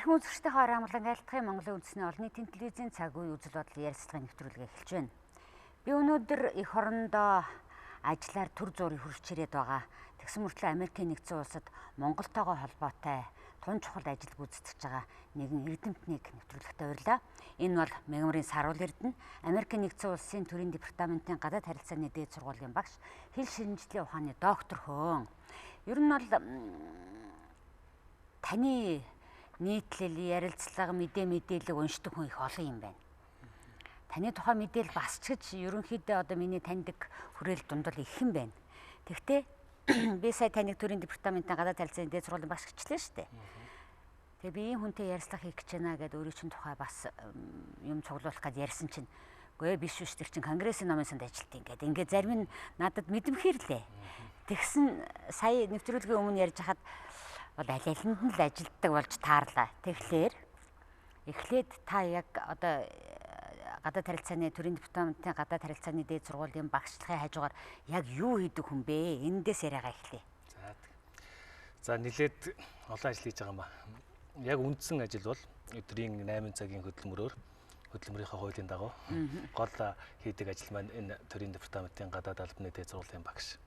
Эрхэм үзэгчдийн хорон амгалан айлтгах Монголын үндэсний олон нийтийн телевизийн цаг үе үзэл бодол ярилцлагын нэвтрүүлэг эхэлж байна. Би өнөөдөр эх орондоо ажлаар төр зуурын хөрч ирээд байгаа. Тэгсэн мөртлөө Америкийн нэгдсэн улсад Монголтойгоо холбоотой тун чухал ажил гүйцэтгэж байгаа нэгэн эрдэмтнийг нэвтрүүлэгтээ урилаа. Энэ бол Мягмарын Саруул Эрдэнэ, Америкийн нэгдсэн улсын төрийн департаментын гадаад харилцааны дээд сургуулийн багш, хэл шинжлэх ухааны доктор хөөн. Ер нь бол таны нийтлэл, ярилцлага, мэдээлэл уншдаг хүн их олон юм байна. Таны тухай мэдээлэл бас ч гэж ерөнхийдөө одоо миний таньдаг хүрээл дундал их юм байна. Тэгтээ би сая таныг төрийн департаментын гадаад харилцааны дээд сургуулийн багш гэчлээ шүү дээ. Тэгээ би ийм хүнтэй ярилцлага хийх гэж байна гэдээ өөрийн чинь тухай бас юм цуглуулах гэж ярьсан чинь үгүй биш биш тэр чинь Конгрессийн номын санд ажилтیں۔ гэдэг. Ингээд зарим нь надад мэдэмхирлээ. Тэгсэн сая нэвтрүүлгийн өмнө ярьж хахад бол аль алинд нь л ажилтдаг болж таарлаа. Тэгэхээр эхлээд та яг одоо гадаад харилцааны төрийн департаментын гадаад харилцааны дээд сургуулийн багшлахын хажуугаар яг юу хийдэг хүн бэ? Эндээс яриагаа эхлэе. За нэлээд олон ажил хийж байгаа юм ба. Яг үндсэн ажил бол өдрийн 8 цагийн хөдөлмөрийнхөө хуулийн дагуу гол хийдэг ажил маань энэ төрийн департаментын гадаад албаны дээд сургуулийн багш.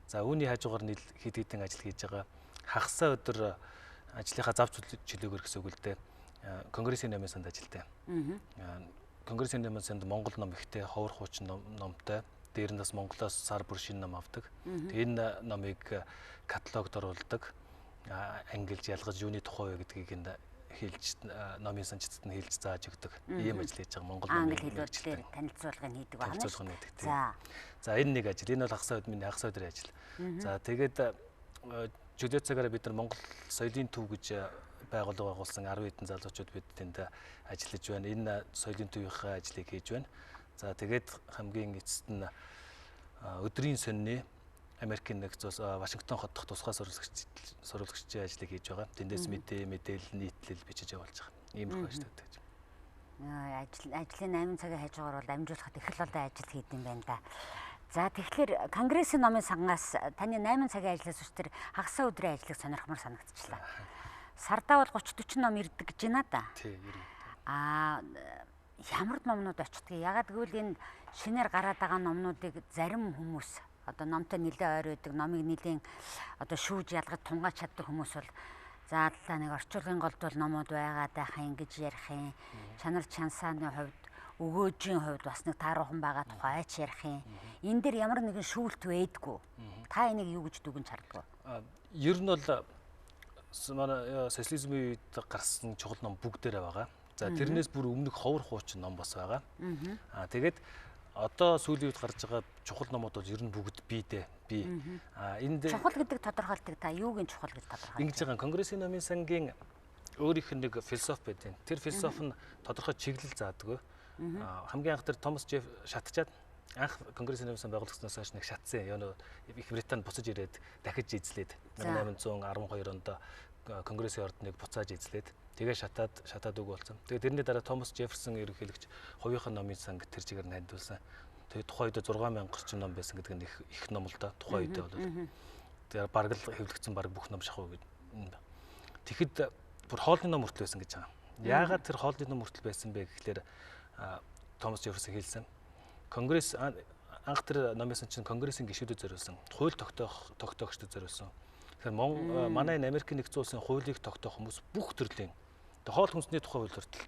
За үүний хажуугаар хэд хэдэн ажил хийж байгаа. Хагасаа өдөр ажлынхаа зав чөлөөгөр гэсэн үг л дээ. Конгрессийн номын санд ажилтай. Конгрессийн номын санд Монгол ном ихтэй, ховор хуучин номтой. Дээр нь бас Монголоос сар бүр шинэ ном авдаг. Энэ номыг каталогт оруулдаг. Ангилж ялгаж юуны тухай вэ гэдгийг энэ хэлж номын санчдад нь хэлж зааж өгдөг. Ийм ажил хийж байгаа. Монгол номын хэлбэр танилцуулгыг хийдэг байна. Танилцуулгыг хийдэг. За энэ нэг ажил. Энэ бол хагасаа өдөр миний хагасаа өдрийн ажил. За тэгээд чөлөө цагаараа бид нар Монгол соёлын төв гэж байгууллага байгуулсан 10 хэдэн залуучууд бид тэнд ажиллаж байна. Энэ соёлын төвийнхээ ажлыг хийж байна. За тэгээд хамгийн эцэст нь өдрийн сонины Америкийн нэгдсэн улс Вашингтон хот дахь тусгай сурвалжлагчдын ажлыг хийж байгаа. Тэндээс мэдээлэл, нийтлэл бичиж явуулж байгаа. Иймэрхүү ажил гэдэг. Ажлын 8 цагийн хажуугаар бол амжуулахад их л олон ажил хийд юм байна да. За тэгэхээр Конгрессийн номын сангаас таны 8 цагийн ажлаас өч тэр хагасаа өдрийн ажлыг сонирхмор санагдчихлаа. Сардаа бол 30 40 ном ирдэг гэж байна да. Тий, ер нь. Аа ямар номнууд очтгийг? Ягаад гэвэл энэ шинээр гараад байгаа номнуудыг зарим хүмүүс одоо номтой нэлээд ойр байдаг, номыг нэлээд одоо шүүж ялгаж тунгааж чаддаг хүмүүс бол зааллаа нэг орчуулгын голдвол номууд байгаад байх юм гэж ярих юм. Чанар чансааны хувьд, өгөөжийн хувьд бас нэг тааруухан байгаа тухай ч ярих юм. Энэ дээр ямар нэгэн шүүлт байдгүй. Та энийг юу гэж дүгнж харддаг вэ? Ер нь бол манай социализмын үед гарсан чухал ном бүгдээрээ байгаа. За тэрнээс бүр өмнөх ховор хуучин ном бас байгаа. Аа тэгээд одоо сүүлийн үед гарч байгаа чухал номууд бол ер нь бүгд бийдэ. Би. Аа энд чухал гэдэг тодорхойлтыг та юуг нь чухал гэж тодорхойлж? Ингэж байгаа Конгрессийн номын сангийн өөрийнх нь нэг философи байдаг. Тэр философи нь тодорхой чиглэл заадаг. Хамгийн анх тэр Томас Джеф шатчаад анх Конгрессийн номын сан байгуулагдсанаас хойш нэг шатсан. Юу Их Британд буцаж ирээд дахиж эзлээд 1812 онд Конгрессийн ордныг буцааж эзлээд тэгээ шатаад үг болсон. Тэгээ тэрний дараа Томас Джефферсон ерөнхийлөгч хувийнхаа номын санг тэр чигээр нь хандуулсан. Тэгээ тухайн үед 6000 гаруй ном байсан гэдэг нь их ном л да. Тухайн үедээ бол тэгээ бараг л хэвлэгдсэн бараг бүх ном шахуу гэдэг. Тэгэхэд бүр хоолны ном хүртэл байсан гэж байгаа. Яагаад тэр хоолны ном хүртэл байсан бэ гэхлээр Томас Джефферсон хэлсэн. Конгресс анх тэр номын сан чинь Конгрессийн гишүүдэд зориулсан. Хууль тогтоогчдод зориулсан. Тэгэхээр манай энэ Америкийн нэгдсэн улсын хуулийг тогтоох хүмүүс бүх төрлийн хоол хүнсний тухай хууль хүртэл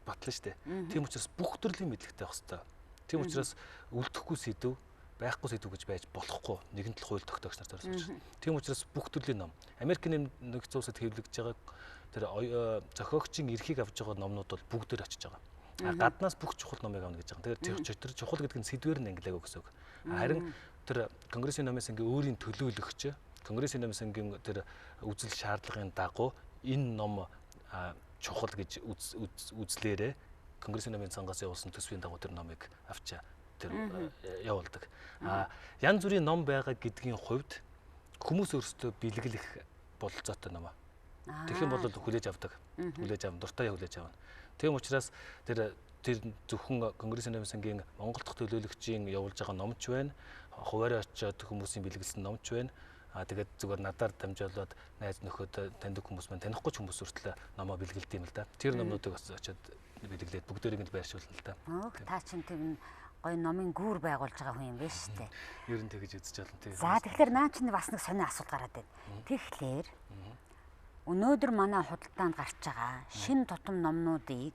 батлаа шүү дээ. Тийм учраас бүх төрлийн мэдлэгтэй байх хэрэгтэй. Тийм учраас үлдэхгүй сэдв, байхгүй сэдв гэж байж болохгүй. Нэгэн тал хууль тогтоогч нар зориулсан учраас. Тийм учраас бүх төрлийн ном. Америкийн нэгдсэн улсад хэвлэгдэж байгаа тэр зохиогчийн эрхийг авч байгаа номнууд бол бүгдээр очиж байгаа. Гаднаас бүх чухал номыг авна гэж байгаа. Тэгэхээр тэр чухал гэдэг нь сэдвэр нь ангилаагүй гэсэн үг. Харин тэр Конгрессийн номын сангийн өөрийн төлөөлөгч Конгрессийн номын сангийн тэр үзэл шаардлагын дагуу энэ ном чухал гэж үзлээрээ Конгрессийн номын сангаас явуулсан төсвийн дагуу тэр номыг авчаа тэр явуулдаг. А янз бүрийн ном байгаа гэдгийн хувьд хүмүүс өөрсдөө бэлгэлэх бололцоотой ном. Тэгэх юм бол хүлээж авдаг. Хүлээж авна, дуртай хүлээж авна. Тийм учраас тэр зөвхөн Конгрессийн номын сангийн Монгол дахь төлөөлөгчийн явуулж байгаа номч байна. Хуваарь очиод хүмүүсийн бэлгэлсэн номч байна. Тэгээд зүгээр надаар дамжуулаад найз нөхөд таньдаг хүмүүс маань танихгүй ч хүмүүс хүртэл номоо бэлгэлдэг юм л да. Тэр номнуудыг бас очиод бэлгэлээд бүгдээрийг нь байршуулна л да. Та чинь тэр гоё номын гүүр байгуулж байгаа хүн юм байна шүү дээ. Ер нь тэгж үзэж болно тийм. За тэгэхээр наа чинь бас нэг сонио асуулт гараад байна. Тэгэхээр өнөөдөр манай худалдаанд гарч байгаа шин тутам номнуудыг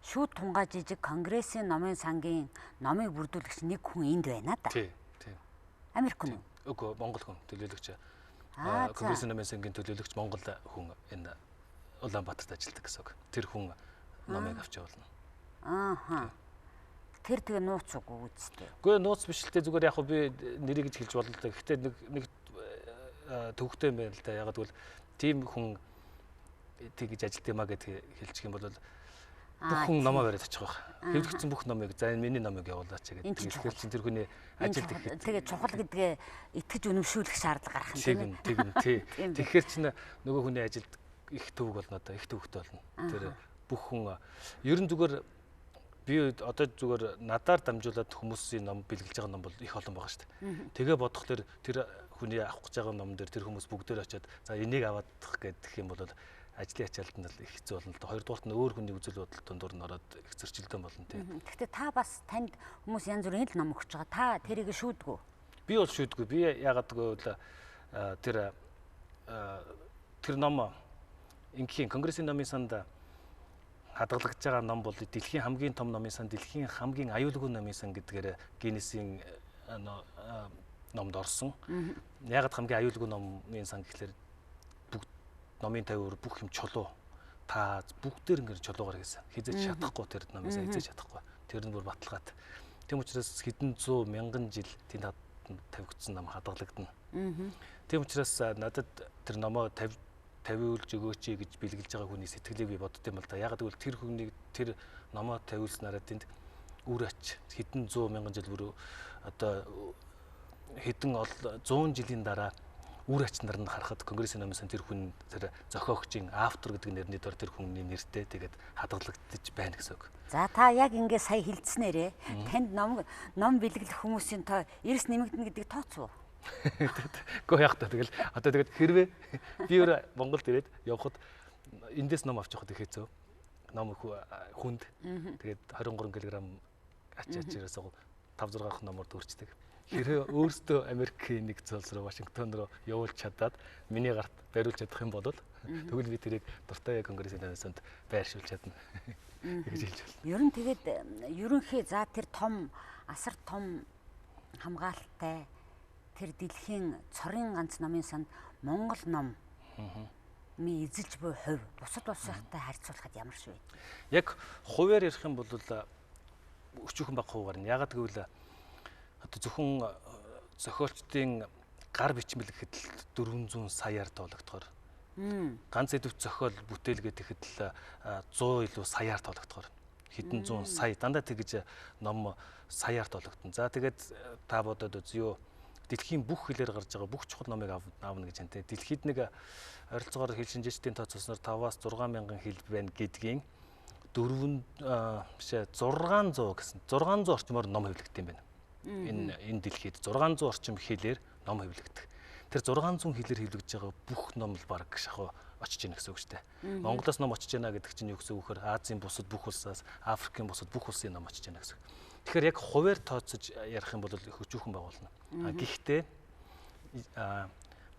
шүүд тунгаа жижиг конгрессийн номын сангийн номыг бүрдүүлэгч нэг хүн энд байна да. Тийм. Тийм. Америк хүн үү? Үгүй, Монгол хүн төлөөлөгч. Конгрессийн номын сангийн төлөөлөгч Монгол хүн энэ Улаанбаатарт ажилладаг гэсэн үг. Тэр хүн номыг авч явуулна. Ааха. Тэр тэгээ нууц үгүй үсттэй. Үгүй нууц биш л дээ, зүгээр яг би нэрийг гэж хэлж болно л да. Гэхдээ нэг төвхтэй юм байна л да. Яг гэвэл тийм хүн тэгж ажилт юм а гэд хэлчих юм бол бүх хүн номоо бариад очих байх. Хэвлэгдсэн бүх номыг за энэ миний номыг явуулаач гэдэг. Тэгэхээр чинь тэр хүний ажил тэгэхэд тэгээ чухал гэдгээ итгэж үнэмшүүлэх шаардлага гарах юм тийм. Тэгнь тий. Тэгэхээр чинь нөгөө хүний ажилд их төвөг болно да, их төвөгтэй болно. Тэр бүх хүн ер нь зүгээр би одоо зүгээр надаар дамжуулаад хүмүүсийн ном бэлгэлж байгаа ном бол их олон байгаа шүү дээ. Тэгээ бодохлоор тэр хүний авах гэж байгаа ном дээр тэр хүмүүс бүгдээр очиод за энийг аваадах гэдэг юм бол ажлын ачаалт нь их хэцүү болно л да. Хоёрдугаарт нь өөр хүний үзэл бодол дундуур нь ороод их зөрчилдөөн болно тийм. Гэхдээ та бас танд хүмүүс янз бүрийн л ном өгч байгаа. Та тэрийг шүүдгүү? Би бол шүүдгүй. Би яагаад гэвэл тэр ном ингийн конгрессийн номын санд хадгалагдж байгаа ном бол дэлхийн хамгийн том номын сан, дэлхийн хамгийн аюулгүй номын сан гэдгээр Гиннесийн номд орсон. Яагаад хамгийн аюулгүй номын сан гэхлээр номын тавиур бүх юм чулуу та бүгдээр ингэж чулуугаар хийсэн. Хизээч чадахгүй тэр номын сан хизээч чадахгүй. Тэр нь бүр баталгаат. Тийм учраас хэдэн зуун мянган жил тэнд тавигдсан ном хадгалагдана. Тийм учраас надад тэр номоо тавиулж өгөөч гэж бэлгэлж байгаа хүний сэтгэлийг би бодд юм л да. Яагаад гэвэл тэр хүнийг тэр номоо тавиулснараа тэнд үр ач хэдэн зуун мянган жил бүр одоо хэдэн 100 жилийн дараа үр ач нар нь харахад конгрессийн номын сан тэр хүн тэр зохиогчийн автор гэдэг нэрний дор тэр хүний нэртэй тэгээд хадгалагдаж байна гэсэн үг. За та яг ингэ сая хэлцснээрээ танд ном бэлгэлэх хүмүүсийн тоо эрс нэмэгдэнэ гэдгийг тооцов уу? Гэхдээ яах вэ? Тэгэл одоо тэгээд хэрвээ би өөр Монголд ирээд явхад эндээс ном авч явахад их хэцүү. Ном хүнд. Тэгээд 23 кг ач ачаараас 5 6 номоор дүүрчдэг. Хэрвээ өөртөө Америкийн нэгдсэн улс руу Вашингтон руу явуулж чадаад миний гарт бариулж чадах юм бол тэгвэл би тэрийг дуртай конгрессийн номын санд байршуулж чадна гэж хэлж байна. Ер нь тэгээд ерөнхий за тэр том асар том хамгаалттай тэр дэлхийн цорын ганц номын санд Монгол ном ми эзэлж буй хувь бусад улсынхтай харьцуулахад ямар шиг вэ? Яг хувиар ярих юм бол өчүүхэн бага хувь гарна. Яагаад гэвэл одоо зөвхөн зохиолчдын гар бичмэл гэхэд л 400 саяар тоологдохоор ганц идэвч зохиол бүтээл гэхэд л 100 илүү саяар тоологдохоор хэдэн зуун сая дандаа тэгж ном саяар тоологдсон. За тэгээд та бодоод үзье. Дэлхийн бүх хэлээр гарч байгаа бүх чухал номыг авна гэж байна те. Дэлхийд нэг ойролцоогоор хэл шинжээчдийн тооцоолсноор 5-аас 6 мянган хэл байна гэдгийн 600 гэсэн 600 орчмоор ном хэвлэгдсэн юм байна. Энэ дэлхийд 600 орчим хэлээр ном хэвлэгдэх. Тэр 600 хэлээр хэвлэгдэж байгаа бүх ном л баг шахуу очиж гэнэ гэсэн үг шүү дээ. Монголоос ном очиж гэнэ гэдэг чинь юу гэсэн үг вэ? Азийн бусад бүх улсаас, Африкийн бусад бүх улсын ном очиж гэнэ гэсэн үг. Тэгэхээр яг хувиар тооцож ярих юм бол их өчүүхэн байгуулна. Гэхдээ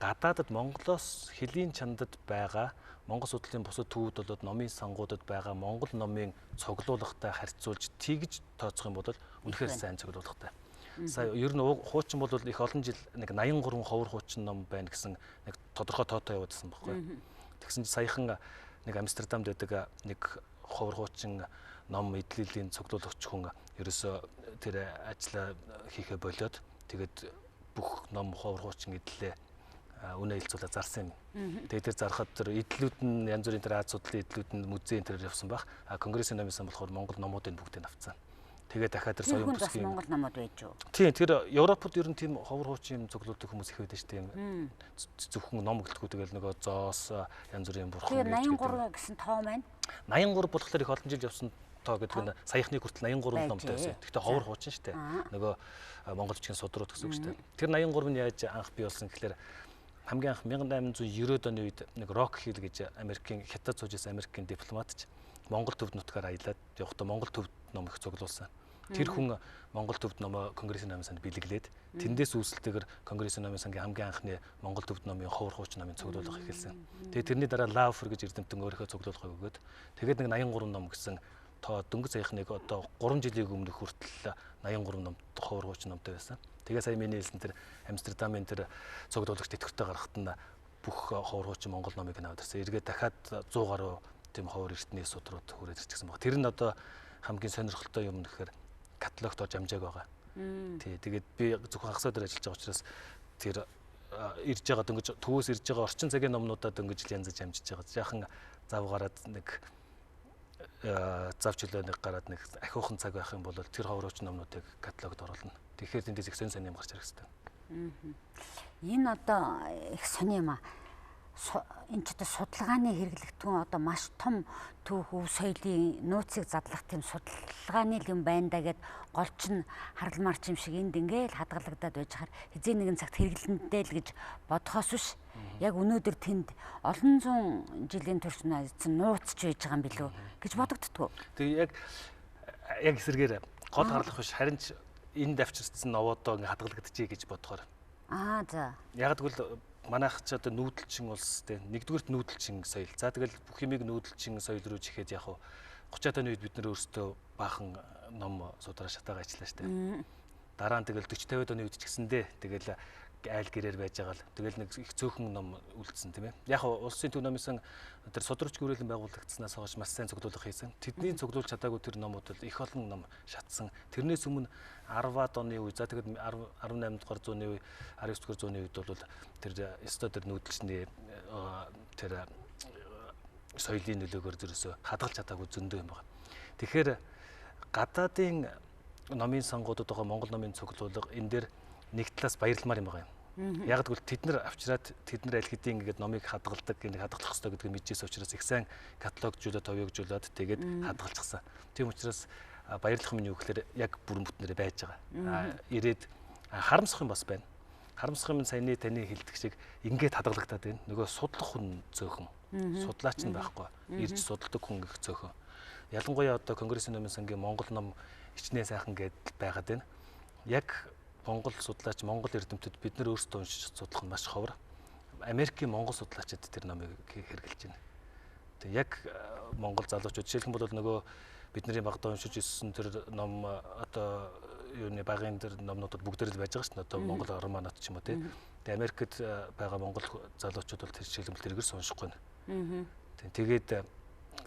гадаадад Монголоос хөлийн чандад байгаа Монгол судлалын бусад төвүүд болоод номын сангуудад байгаа Монгол номын цуглуулгатай харьцуулж тэгж тооцох юм бол үнэхээр сайн цуглуулгатай. Сая ер нь хуучин бол их олон жил нэг 83 ховор хуучин ном байна гэсэн нэг тодорхой тоотой явуулсан байхгүй. Тэгсэн чинь саяхан нэг Амстердамд байдаг нэг ховор хуучин ном эдлэлийн цуглуулагч хүн ерөөсөө тэр ажлаа хийхэ болиод тэгээд бүх ном ховор хуучин эдлээ үнэ хэлцүүлээ зарсан юм. Тэгээд тэр зархад тэр эдлүүд нь янз бүрийн тэр Аз судлалын эдлүүд нь музейн тэр явсан байх. А конгрессийн номын сан болохоор Монгол номуудыг бүгдийг авцсан. Тэгээд дахиад тэр соён бүсгийн Монгол номууд байж юу? Тийм, тэр Европод ер нь тийм ховор хуучин юм цуглуулдаг хүмүүс их байдаг шүү дээ. Зөвхөн ном гэлтгүү тэгэл нөгөө зоос янз бүрийн бурхан гэж. 83 гэсэн тоо маань 83 болохоор их олон жил явсан тоо гэдэг нь саяхны хүртэл 83 номтой байсан. Гэхдээ ховор хуучин шүү дээ. Нөгөө монгол бичгийн судрууд гэсэн үг шүү дээ. Тэр 83 нь яаж анх бий болсон гэхлээр Хамгийн анх 1890-ад оны үед нэг Рок Хилл гэж Америкийн хятад сууж байсан Америкийн дипломатч Монгол төвд нутгаар аялаад явахдаа Монгол төвд ном их цуглуулсан. Тэр хүн Монгол төвд номоо Конгрессийн номын санд бэлэглээд тэндээс үүсэлтэйгээр Конгрессийн номын сангийн хамгийн анхны Монгол төвд номын ховор хуучин номын цуглуулга эхэлсэн. Тэгээд тэрний дараа Лауфер гэж эрдэмтэн өөрийнхөө цуглуулгыг өгөөд тэгээд нэг 83 ном гэсэн тоо дөнгөж саяхныг одоо 3 жилийн өмнөх хүртэл 83 ном ховор хуучин номтой байсан. Тэгээ сая миний хэлсэн тэр Амстердамын тэр цуглуулагч тэтгэвртэй гарахт нь бүх ховор хуучин Монгол номыг нь аваад ирсэн. Эргээд дахиад 100 гаруй тийм ховор эрдэнэ судрууд хүрээд ирчихсэн баг. Тэр нь одоо хамгийн сонирхолтой юм нэхэр каталогт орж амжааг байгаа. Тий, тэгээд би зөвхөн хагас өдөр ажиллаж байгаа учраас тэр ирж байгаа дөнгөж төвөөс ирж байгаа орчин цагийн номнуудаа дөнгөж л янзаж амжиж байгаа. Жаахан зав гараад нэг зав чөлөө нэг гараад нэг ахиухан цаг байх юм бол тэр ховорооч номнуудыг каталогт оруулна. Тэгэхээр тэндээс их сонь сонь юм гарч ирэх хэрэгтэй. Энэ одоо их сони юм аа. Энэ ч одоо судалгааны хэрэглэгдэхүүн одоо маш том түүх өв соёлын нууцыг задлах тийм судалгааны юм байна да гэд голч нь харалмаар ч юм шиг энд ингээл хадгалагдаад байж хаар хэзээ нэгэн цагт хэрэглэндээ л гэж бодхоос биш. Яг өнөөдөр тэнд олон зуун жилийн турш эзэн нууц ч байж байгаа юм билүү гэж бодогддгоо. Тэгээ яг эсэргээр гол харлах биш харин ч энд авчирсан новоодоо ингээ хадгалагдчихъя гэж бодохоор. Аа за. Яг тэгвэл манайх ч одоо нүүдэлчин улс те нэгдүгüрт нүүдэлчин соёл. За тэгэл бүх юмыг нүүдэлчин соёл руу чихээд яг хуу 30-аад оны үед бид нар өөрсдөө баахан ном судраа шатаага ажиллаа штэ. Дараа нь тэгэл 40 50-аад оны үед ч гэсэндээ тэгэл айл гэрээр байж байгаа л тэгэл нэг их цөөхөн ном үлдсэн тийм ээ. Яг улсын төв номын сан тэр судрууч гүрээлэн байгуулагдсанаас хойш маш сайн цуглуулга хийсэн. Тэдний цуглуулж чадаагүй тэр номууд бол их олон ном шатсан. Тэрнээс өмнө 10-аад оны үе, за тэгэд 18 дугаар зууны үе, 19 дугаар зууны үед бол тэр ёстой тэр нүүдэлчний тэр соёлын нөлөөгөөр зөрөөсөө хадгалж чадаагүй зөндөө юм байна. Тэгэхээр гадаадын номын сангуудад байгаа Монгол номын цуглуулга энэ дээр нэг талаас баярламаар юм байгаа юм. Яг гэвэл тэд нар авчираад тэд нар аль хэдийн ингээд номыг хадгалдаг, энийг хадгалах ёстой гэдгийг мэдчихсэн учраас их сайн каталогжуулаад, товьёогжуулаад тэгээд хадгалчихсан. Тийм учраас баярлах юм юу гэхээр яг бүрэн бүтнээрээ байж байгаа. Ирээд харамсах юм бас байна. Харамсах юм саяны таны хэлдэг шиг ингээд хадгалагдаад байна. Нөгөө судлах хүн зөөхөн. Судлаач нь байхгүй. Ирж судалдаг хүн их зөөхөн. Ялангуяа одоо Конгрессийн номын сангийн Монгол ном ичнээ сайхан гэдэл байгаад байна. Яг Монгол судлаач, Монгол эрдэмтэд бид нар өөрсдөө уншиж судлах нь маш ховор. Америкийн монгол судлаачид тэр номыг хэрэглэж байна. Тэг яг монгол залуучууд жишээлх юм бол нөгөө бидний багадаа уншиж ирсэн тэр ном одоо юуны багын тэр номнуудад бүгдээр л байж байгаа шүү дээ. Одоо монгол романууд ч юм уу тий. Тэг Америкт байгаа монгол залуучууд бол тэр жишээлбэл тэргэрс уншихгүй байна. Тэгээд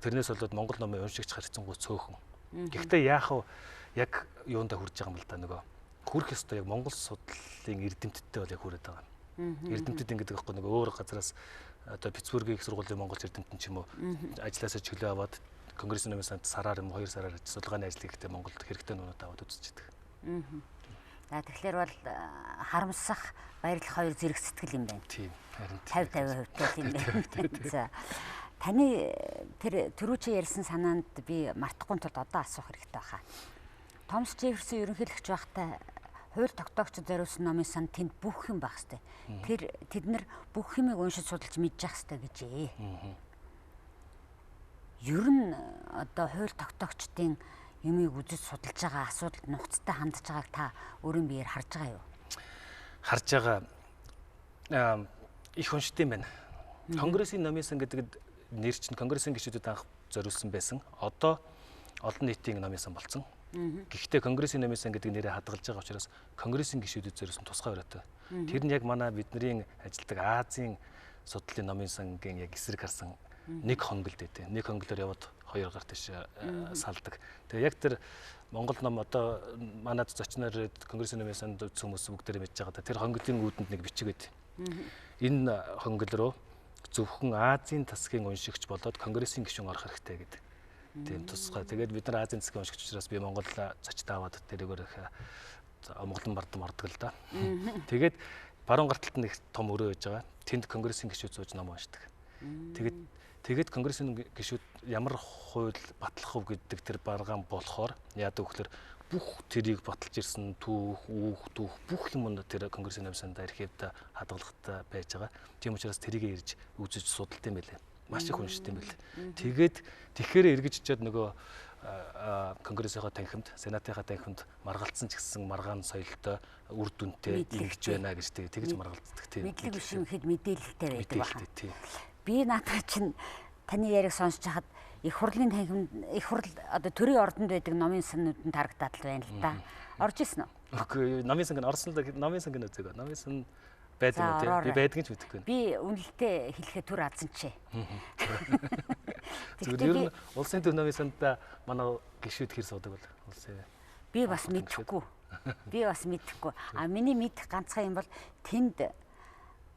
тэрнээс болоод монгол номыг уншигч харьцангуй цөөхөн. Гэхдээ яах вэ? Яг юундаа хүрж байгаа юм л да нөгөө хүрэх ёстой яг монгол судлалын эрдэмтдтэй бол яг хүрээд байгаа юм. Эрдэмтэд ингэдэг байхгүй нөгөө өөр газараас одоо Питтсбургийн их сургуулийн монголч эрдэмтэн ч юм уу ажилласаа чөлөө аваад Конгрессийн номын санд сараар юм 2 сараар судалгааны ажил хийхдээ Монголд хэрэгтэй номнууд аваад үзчихдэг. За тэгэхээр бол харамсах, баярлах хоёр зэрэг сэтгэл юм байна. Тийм, харин 50 50% юм байна. За таны тэр түрүүчийн ярьсан санаанд би мартахгүй тулд одоо асуух хэрэгтэй байхаа. Томас Джефферсон ерөнхийлөгч байхдаа хууль тогтоогчид зориулсан номын сан тэнд бүх юм байх хэвээр. Тэр тэд нар бүх юмыг уншиж судалж мэдж явах хэвээр гэжээ. Ер нь одоо хууль тогтоогчдын юмыг үзэж судалж байгаа асуудалд нухацтай хандж байгааг та өөрийн биеэр харж байгаа юу? Харж байгаа их уншд юм байна. Конгрессийн номын сан гэдэг нэр чинь Конгрессийн гишүүдэд анх зориулсан байсан. Одоо олон нийтийн номын сан болсон. Гэхдээ Конгрессийн номын сан гэдэг нэрээ хадгалж байгаа учраас Конгрессийн гишүүдэд зориулсан тусгай өрөөтэй. Тэр нь яг манай бидний ажилладаг Азийн судлалын номын сангийн яг эсрэг харсан нэг хонголд өгдөө. Нэг хонголоор яваад хоёр гар тийш салдаг. Тэгээ яг тэр Монгол ном одоо манад зочноор Конгрессийн номын санд үзсэн хүмүүс бүгдээрээ мэдж байгаа да. Тэр хонголын үүдэнд нэг бичиг байд. Энэ хонгол руу зөвхөн Азийн тасгийн уншигч болоод Конгрессийн гишүүн орох хэрэгтэй гэдэг. Тийм тусгай. Тэгээд бид нар Азийн засгийн уншигч учраас би Монгол зочдоо аваад тэрийгээр их Монголын бардам ордог л да. Тэгээд баруун гар талд нэг том өрөө байж байгаа. Тэнд Конгрессийн гишүүд сууж ном уншдаг. Тэгээд Тэгээд конгрессийн гишүүд ямар хууль батлах вэ гэдэг тэр баргаан болохоор яадаг вөхлөр бүх тэрийг баталж ирсэн түүх, үүх, түүх бүх юм нь тэр конгрессийн номын санд архивд хадгалахтай байж байгаа. Тийм учраас тэрийг ирж үзэж судалт юм байлээ. Маш их уншд юм байлээ. Тэгээд тэгэхээр эргэж очиод нөгөө конгрессийнхаа танхимд, сенатынхаа танхимд маргалдсан ч гэсэн маргаан соёлтой үр дүнтэй ингэж байна гэж тэгж маргалддаг тийм. Мэдлэг биш юм хэд мэдээлэлтэй байдаг байна. Би наадах чинь таны яриаг сонсож хахад их хурлын танхимд их хурл одоо төрийн ордонд байдаг номын саннууд нь тарагдаад л байна л да. Орж исэн үү? Үгүй, номын сан орсон л номын сан гэнэ үзег. Номын сан байдаг уу тийм? Би байдгийг ч мэдэхгүй. Би үнэлтээ хэлэхэд түр азан чи. Зүгээр ер нь улсын төв номын санд манай гишүүд хэр суудаг бол улсын. Би бас мэдэхгүй. Би бас мэдэхгүй. А миний мэдэх ганцхан юм бол тэнд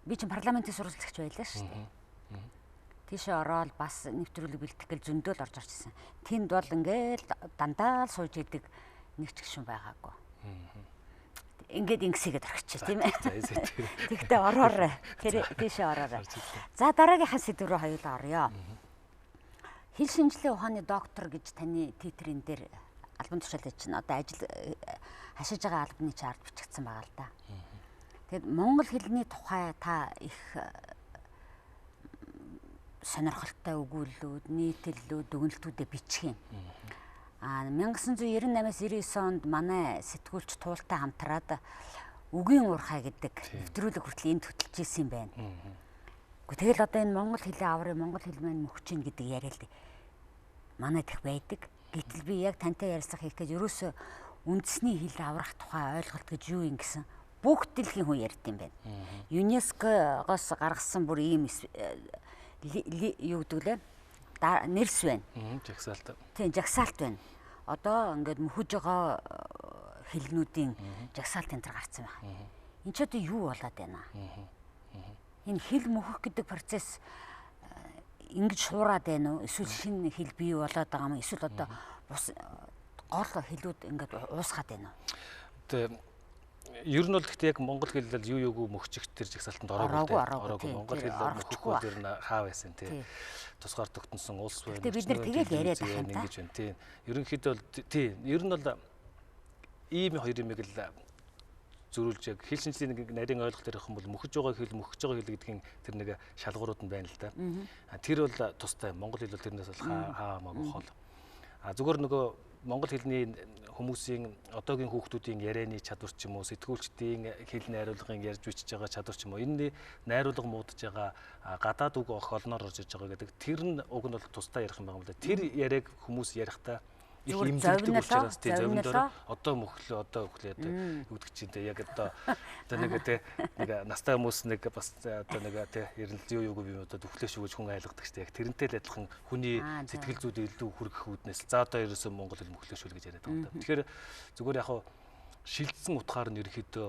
би чинь парламентын сурвалжлагч байлаа шүү дээ. Тийшээ ороод бас нэвтрүүлэг бэлтгэх гэл зөндөөл орж ирсэн. Тэнд бол ингээл дандаа л сууж идэг нэг ч гишүүн байгаагүй. Ингээд ингэсгээд орчих тийм ээ. Тэгтээ ороорой. Тэр тийшээ ороорой. За дараагийнхаа сэдв рүү хоёулаа оръё. Хэл шинжилгээ ухааны доктор гэж таны титрийн дээр албан тушаалын чинь одоо ажил хашиж байгаа албаны чи ард бичигдсэн байгаа л да. Тэгэд монгол хэлний тухай та их сонирхолтой өгүүллүүд, нийтлэлүүд, дүгнэлтүүдээ бичих юм. Аа 1998-аас 99 онд манай сэтгүүлч Туултай хамтраад үгийн уурхай гэдэг нэвтрүүлэг хүртэл энд хөтөлж исэн юм байна. Гэхдээ тэгэл одоо энэ монгол хэлээ аврыг, монгол хэл маань мөхч ийн гэдэг яриа л манай дэх байдаг. Гэтэл би яг тантай ярьсах хийх гэж ерөөсөө үндэсний хэл аврах тухай ойлголт гэж юу юм гэсэн бүх дэлхийн хүн ярьд юм байна. ЮНЕСКО-гоос гаргасан бүр ийм юу гэдэг лээ? Нэрс байна. Жагсаалт. Тийм, жагсаалт байна. Одоо ингээд мөхөж байгаа хэлнүүдийн жагсаалт энэ төр гарцсан байна. Энд ч одоо юу болоод байна? Энэ хэл мөхөх гэдэг процесс ингэж шуураад байна уу? Эсвэл шинэ хэл бий болоод байгаа юм? Эсвэл одоо бус гол хэлүүд ингээд уусгаад байна уу? Тэгээ ер нь бол гэхдээ яг монгол хэл л юу юугүй мөхчих тэр жагсаалтанд ороогүй. Ороогүй. Монгол хэл мөхөх бол ер нь хаа байсан тий. Тусгаар тогтносон улс байна. Гэтэ бид нар тэгэл яриад байх юм та. Ингэж байна тий. Ерөнхийдөө бол тий. Ер нь бол ийм хоёр юмыг л зөрүүлж яг хэл шинжлэлийн нэг нарийн ойлголт ярих юм бол мөхөж байгаа хэл, мөхөж байгаа хэл гэдгийн тэр нэг шалгуурууд нь байна л да. Тэр бол тустай. Монгол хэл бол тэрнээс бол хаа хамаагүй хол. А зүгээр нөгөө монгол хэлний хүмүүсийн одоогийн хүүхдүүдийн ярианы чадвар ч юм уу, сэтгүүлчдийн хэл найруулгын ярьж бичиж байгаа чадвар ч юм уу, энэний найруулга муудаж байгаа гадаад үг ох олноор орж иж байгаа гэдэг тэр нь уг нь бол тусдаа ярих юм байгаа юм л да. Тэр яриаг хүмүүс ярихдаа их имзэгдэг учраас тий зовиндоор одоо мөхлөө, одоо өглөө одоо юу гэдэг чинь тий яг одоо нэг тий нэг настай хүмүүс нэг бас одоо нэг тий эрэл юу юугүй юм одоо өглөө шүү гэж хүн айлгадаг шүү дээ. Яг тэрнтэй л адилхан хүний сэтгэл зүйд илүү хүргэх үүднээс за одоо ерөөсөө монгол хэл мөхлөө шүү гэж яриад байгаа юм да. Тэгэхээр зүгээр яг хав шилжсэн утгаар нь ерөнхийдөө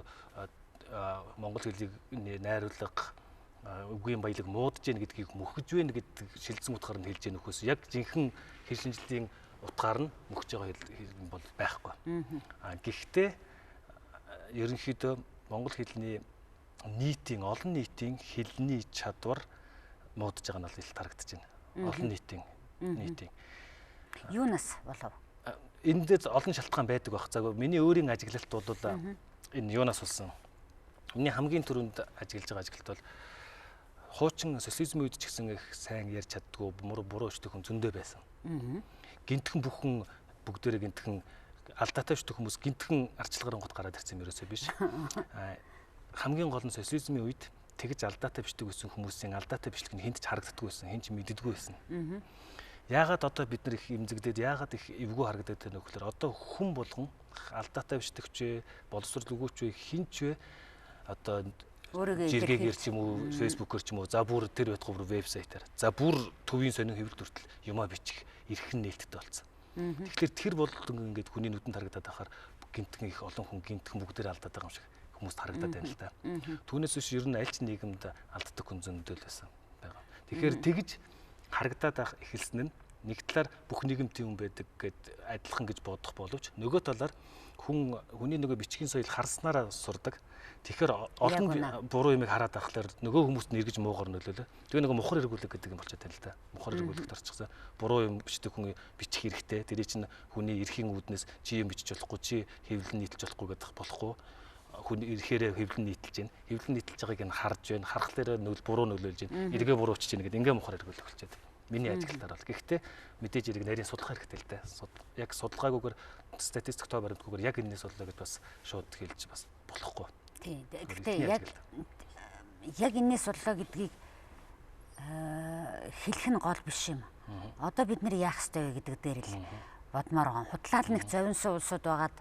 монгол хэлийг найруулга үгийн баялаг муудаж гин гэдгийг мөхөж байна гэдэг шилжсэн утгаар нь хэлж яах нөхөөс яг жинхэнэ хэл шинжилгээний утгаар нь мөхөж байгаа хэл бол байхгүй. А гэхдээ ерөнхийдөө монгол хэлний нийтийн олон нийтийн хэлний чадвар муудаж байгаа нь бол ил тарагдаж байна. Олон нийтийн нийтийн. Юунаас болов? Эндээс олон шалтгаан байдаг байх. За миний өөрийн ажиглалт бол энэ юунаас болсон? Миний хамгийн түрүүнд ажиглаж байгаа ажиглалт бол хуучин социализмын үед ч гэсэн их сайн ярьж чаддгүй буруу өчтөх хүн зөндөө байсан. Гинтхэн бүхэн бүгдээрээ гинтхэн алдаатай өчтөх хүмүүс гинтхэн арчилгаар онгод гараад ирсэн юм ерөөсөө биш. Хамгийн гол нь социализмын үед тэгж алдаатай бичдэг байсан хүмүүсийн алдаатай бичлэг нь хэнд ч харагддаггүй байсан, хэн ч мэддэггүй байсан. Яагаад одоо бид нар их эмзэгдээд, яагаад их эвгүй харагдаад байна вэ гэхээр одоо хүн болгон алдаатай бичдэгч вэ, боловсрол өгөөч вэ, хэн ч вэ одоо жиргээгээр ч юм уу, фэйсбүүкээр ч юм уу, за бүр тэр байтугай бүр вебсайтаар, за бүр төвийн сонин хэвлэлд хүртэл юмаа бичих эрхэн нээлттэй болсон. Тэгэхээр тэр бололт ингээд хүний нүдэнд харагдаад байхаар гинтхэн их олон хүн гинтхэн бүгдээр алдаад байгаа юм шиг хүмүүст харагдаад байна л да. Түүнээс биш ер нь аль ч нийгэмд алддаг хүн зөндөл байсан байгаа. Тэгэхээр тэгж харагдаад байх эхэлсэн нь Нэг талаар бүх нийгэм тийм хүн байдаг гэд адилхан гэж бодох боловч нөгөө талаар хүний нөгөө бичгийн соёл харснараа сурдаг. Тэгэхээр олон буруу юмыг хараад байхлаар нөгөө хүмүүст нь эргэж муугар нөлөөлөө. Тэгээ нөгөө мухар эргүүлэг гэдэг юм болчиход байна л да. Мухар эргүүлэгт орчихсон. Буруу юм бичдэг хүн бичих хэрэгтэй. Тэрий чинь хүний эрхийн үүднээс чи юм бичиж болохгүй, чи хэвлэн нийтэлж болохгүй гэдэг болохгүй. Хүн эрхээрээ хэвлэн нийтэлж байна. Хэвлэн нийтэлж байгааг нь харж байна. Харахлаараа буруу нөлөөлж байна. Эргээ буруу бичиж байна гэдэг ингээ мухар эргүүлэг болчиход. Миний ажиглалтаар бол. Гэхдээ мэдээж хэрэг нарийн судалгаа хэрэгтэй л дээ. Яг судалгаагүйгээр статистик тоо баримтгүйгээр яг энэс боллоо гэж бас шууд хэлж бас болохгүй. Тийм. Гэхдээ яг энэс боллоо гэдгийг хэлэх нь гол биш юм. Одоо бид нэр яах ёстой вэ гэдэг дээр л бодмоор байгаа. Худлаа л нэг зовинсон улсууд байгаад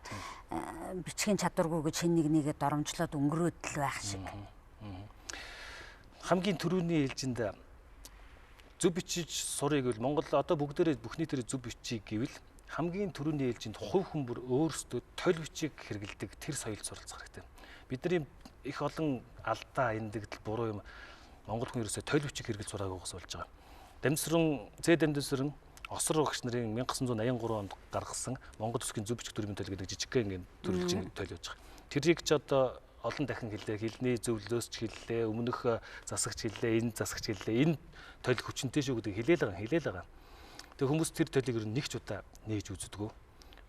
бичгийн чадваргүй гэж хэн нэг нэгэ доромжлоод өнгөрөөд л байх шиг. Хамгийн түрүүний ээлжинд зөв бичиж сурыг гэвэл Монгол одоо бүгдээрээ бүх нийтээрээ зөв бичиг гэвэл хамгийн түрүүний ээлжинд хувь хүн бүр өөрсдөө толь бичиг хэрэглэдэг тэр соёлд суралцах хэрэгтэй. Бидний их олон алдаа, эндэгдэл, буруу юм Монгол хүн ерөөсөө толь бичиг хэрэглэж сураагүйгээс болж байгаа. Дамсран, Цэ Дамдсран Осор багш нарын 1983 онд гаргасан Монгол төсгийн зөв бичиг дүрмийн толь гэдэг жижигхэн ингээд төрөлжин толь байж байгаа. Тэрийг ч одоо олон дахин хэллээ. Хэлний зөвлөөс ч хэллээ, өмнөх засагч хэллээ, энэ засагч хэллээ. Энэ толь хүчинтэй шүү гэдэг хэлээл байгаа. Тэгээ хүмүүс тэр толийг ер нь нэг ч удаа нээж үздэггүй.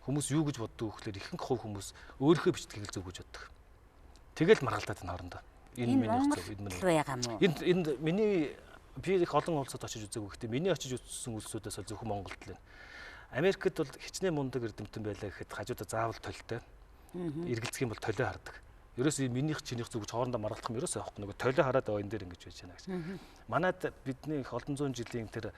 Хүмүүс юу гэж боддог вэ гэхээр ихэнх хувь хүмүүс өөрийнхөө бичдгийг л зөв гэж боддог. Тэгэл маргалдаад энэ хоорондоо. Энэ миний зөв, энэ миний. Энэ миний би их олон улсад очиж үзээгүй. Гэхдээ миний очиж үзсэн улсуудаас бол зөвхөн Монголд л байна. Америкт бол хичнээн мундаг эрдэмтэн байлаа гэхэд хажуудаа заавал толтой. Эргэлзэх юм бол толио хардаг. Ерөөсөө минийх чинийх зүг гэж хоорондоо маргалдах юм ерөөсөө байхгүй. Нөгөө толио хараад байгаа энэ дээр ингэж байж байна гэж. Манад бидний их олон зуун жилийн тэр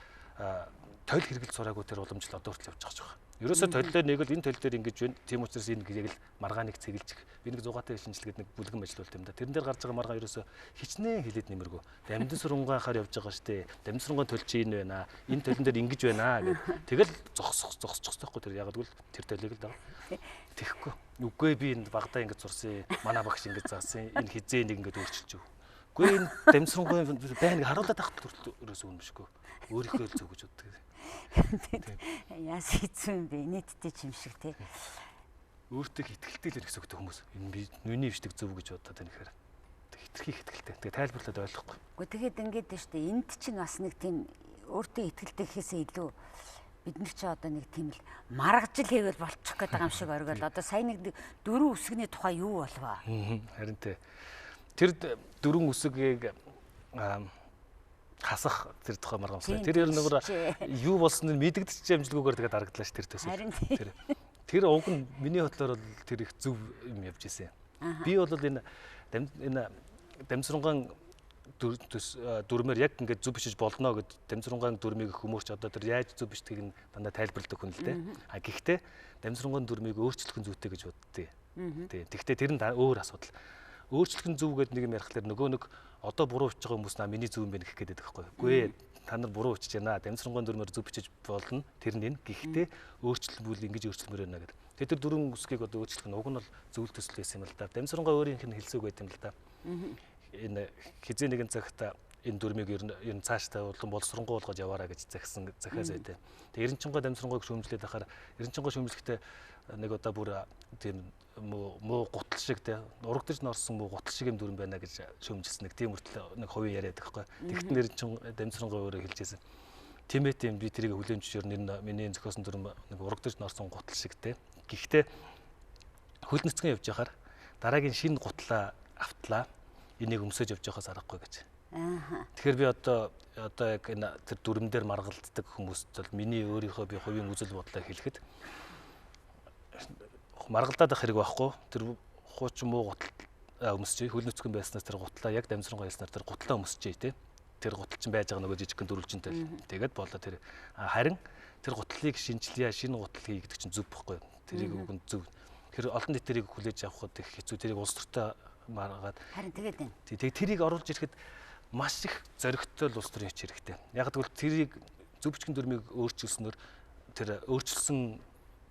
толь хэрэглэж сураагүй тэр уламжлал одоо хүртэл явж байгаа юм. Ерөөсөө толио нэг л энэ толь дээр ингэж байна. Тийм учраас энэ яг л маргааныг цэглэж би нэг зугаатай шинжилгээд нэг бүлгэн ажиллуулт юм да. Тэрэн дээр гарч байгаа маргаан ерөөсөө хичнээн хилээд нэмэргүй. Дамдын сурангаахаар явж байгаа штэ. Дамдын сурангын толь чи энэ байна. Энэ толин дээр ингэж байна гэд. Тэгэл зогсох байхгүй тэр яг л тэр толийг л даа. Тэгэхгүй. Үгүй би энэ багадаа ингэж сурсан. Манай багш ингэж заасан. Энэ хизээ нэг ингэж өөрчилж өг. Үгүй энэ дамсрангуй байна харуулад авах хүртэл ерөөсөө үнэмшгүй. Өөрийнхөө л зөв гэж боддог. Яас хэцүү юм бэ? Нийтдээ ч юм шиг тий. Өөртөө ихтгэлтэй л гэсэн үгтэй хүмүүс. Энэ би нүний бичдэг зөв гэж бодоод байна гэхээр хитрхи ихтгэлтэй. Тэгээ тайлбарлаад ойлгохгүй. Үгүй тэгээд ингээд нь штэ энд чинь бас нэг тийм өөртөө ихтгэлтэй гэхээсээ илүү бид нар чи одоо нэг тийм л маргажил хийвэл болчих гээд байгаа юм шиг оргиол. Одоо сая нэг дөрвөн үсгний тухай юу болов? Харин тий. Тэр дөрвөн үсгийг хасах тэр тухай маргамсаа. Тэр ер нь нөгөө юу болсон нь мэдэгдчих амжилгүйгээр тэгээд дарагдлаа ш тэр төсөл. Тэр уг нь миний бодлоор бол тэр их зөв юм явж исэн. Би бол энэ дамсранган дүрмээр яг ингээд зөв бичиж болно гэд дамсранган дүрмийг хүмүүрч одоо тэр яаж зөв бичдгийг нь дандаа тайлбарладаг хүн л дээ. А гэхдээ дамсранган дүрмийг өөрчлөх нь зүйтэй гэж боддгийг. Тий. Гэхдээ тэр нь өөр асуудал. Өөрчлөх нь зөв гэдэг нэг юм ярихлаар нөгөө нэг одоо буруу бичиж байгаа хүмүүс наа миний зөв юм байна гэх гээд байдаг байхгүй. Үгүй ээ та нар буруу бичиж байна. Дамсранган дүрмээр зөв бичиж болно. Тэр нь энэ. Гэхдээ өөрчлөлт ингэж өөрчлөмөр байна гэдэг. Тэгээ тэр дөрвөн үсгийг одоо өөрчлөх нь уг нь бол зөв төсөл байсан юм л да. Дамсрангаа өөрийнх нь хэлсэг байт юм л да. Энэ хизээ нэгэн цагт энэ дүрмийг ер нь цаашдаа улам боловсронгуй болгож яваараа гэж захисан захиас байдیں۔ Тэгээ Эренчингой Дамсрангойг шүүмжлээд байхаар Эренчингой шүүмжлэхдээ нэг удаа бүр тийм муу гутал шиг те урагдаж норсон муу гутал шиг юм дүрм байна гэж шүүмжилсэн нэг тийм хүртэл нэг хувийн яриад байхгүй. Тэгтэн Эренчин Дамсрангой өөрөө хэлжсэн. Тийм ээ тийм би тэрийг хүлээн зөвшөөрнө энэ миний зохиосон дүрм нэг урагдаж норсон гутал шиг те. Гэхдээ хөл нүцгэн явж байхаар дараагийн шинэ гутлаа автлаа. Энийг өмсөж явж байхаас аргагүй гэж. Тэгэхээр би одоо яг энэ тэр дүрм дээр маргалддаг хүмүүст бол миний өөрийнхөө би хувийн үзэл бодлоо хэлэхэд маргалдаад байх хэрэг байхгүй. Тэр хуучин муу гутал өмсчээ хөл нүцгэн байснаас тэр гутлаа яг Дамсрангой хэлснээр тэр гутлаа өмсчээ тий. Тэр гутал чинь байж байгаа нөгөө жижигхэн дөрвөлжинтэй. Тэгээд болоо тэр харин тэр гутлыг шинжилье, шинэ гутал хий гэдэг чинь зөв байхгүй. Тэрийг уг нь зөв. Тэр олон нийт тэрийг хүлээж авахд их хэцүү. Тэрийг улс төртөө маргаад харин тэгээд байна. Тэг тэрийг оруулж ирэхэд маш их зоригтой л улс төрийн хүч хэрэгтэй. Яг гэвэл тэрийг зөв бичгийн дүрмийг өөрчилснөөр тэр өөрчилсөн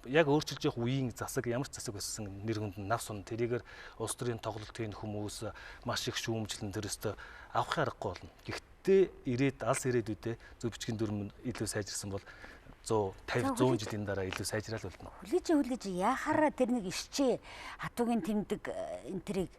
яг өөрчилж явах үеийн засаг ямар ч засаг байсан нэр хүнд нь навс ун тэрийгээр улс төрийн тоглолт хийн хүмүүс маш их шүүмжлэн тэр өстө авах аргагүй болно. Гэхдээ ирээд алс ирээдүйдээ зөв бичгийн дүрм илүү сайжирсан бол 150 100 жилийн дараа илүү сайжраал болдно. Хүлээж яхаараа тэр нэг ишчээ хатуугийн тэмдэг энтрийг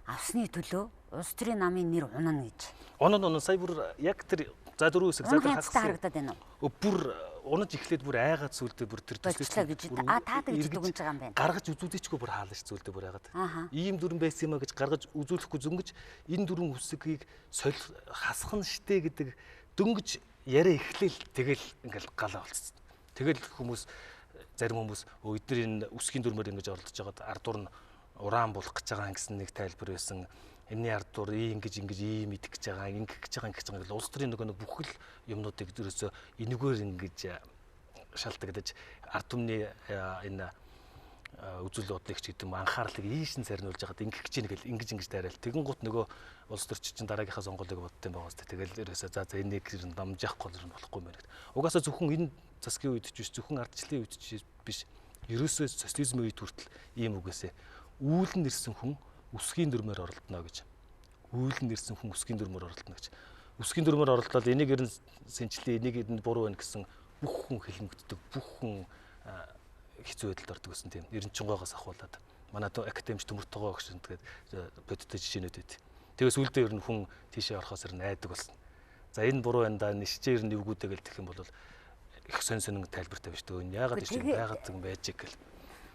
авсны төлөө улс төрийн намын нэр унана гэж. Унана сая бүр яг тэр за дөрөв хэсэг за тэр хагас харагдаад байна уу? Бүр унаж эхлээд бүр айгаад сүлдээ бүр тэр төслөж гэж та тэгж дүгнж байгаа юм байна. Гаргаж үзүүлээчгүй бүр хаалж сүлдээ бүр айгаад. Ийм дүрэн байсан юм а гэж гаргаж үзүүлэхгүй зөнгөж энэ дөрвөн үсгийг соль хасах нь штэ гэдэг дөнгөж яриа эхлээл тэгэл ингээл галаа болцсон. Тэгэл хүмүүс зарим хүмүүс эдгээр энэ үсгийн дүрмээр ингэж оролдож байгаад ардуур нь ураан булах гэж байгаа гэсэн нэг тайлбар байсан. Энэний ардуур ийм ингэж ингэж ийм идэх гэж байгаа, ингэх гэж байгаа, ингэж байгаа гэл улс төрийн нөгөө нэг бүхэл юмнуудыг ерөөсөө энэгээр ингэж шалтгагдаж ард түмний энэ үзэл бодлыг ч гэдэг юм анхаарлыг ийш нь сарниулж байгаад ингэх гэж гэл ингэж ингэж дайраал. Тэгэн гут нөгөө улс төрч чинь дараагийнхаа сонгуулийг боддсон байгаа зү. Тэгэл ерөөсөө за энийг ер нь дамжаахгүй ер нь болохгүй юм байна гэд. Угаасаа зөвхөн энэ засгийн үед ч биш, зөвхөн ардчлалын үед ч биш. Ерөөсөө социализмын үед хүртэл ийм үгээсээ үүлэн нэрсэн хүн үсгийн дүрмээр оролдоно гэж. Үүлэн нэрсэн хүн үсгийн дүрмээр оролдоно гэж. Үсгийн дүрмээр оролдлоо энийг ер нь сэнчлээ, энийг ер нь буруу байна гэсэн бүх хүн хилмигддэг, бүх хүн хэцүү байдалд ордог гэсэн тийм. Эренчингойгоос ахуулаад манай академич төмөртөгөө гэж тэгээд бодиттой жишээнүүд байд. Тэгээ сүүлдээ ер нь хүн тийшээ орохоос ер нь айдаг болсон. За энэ буруу байна да, нишчээ ер нь эвгүүдээ гэл тэгэх юм бол их сонь сонин тайлбартай биш дээ. Яагаад тийш байгаад юм байж гэл.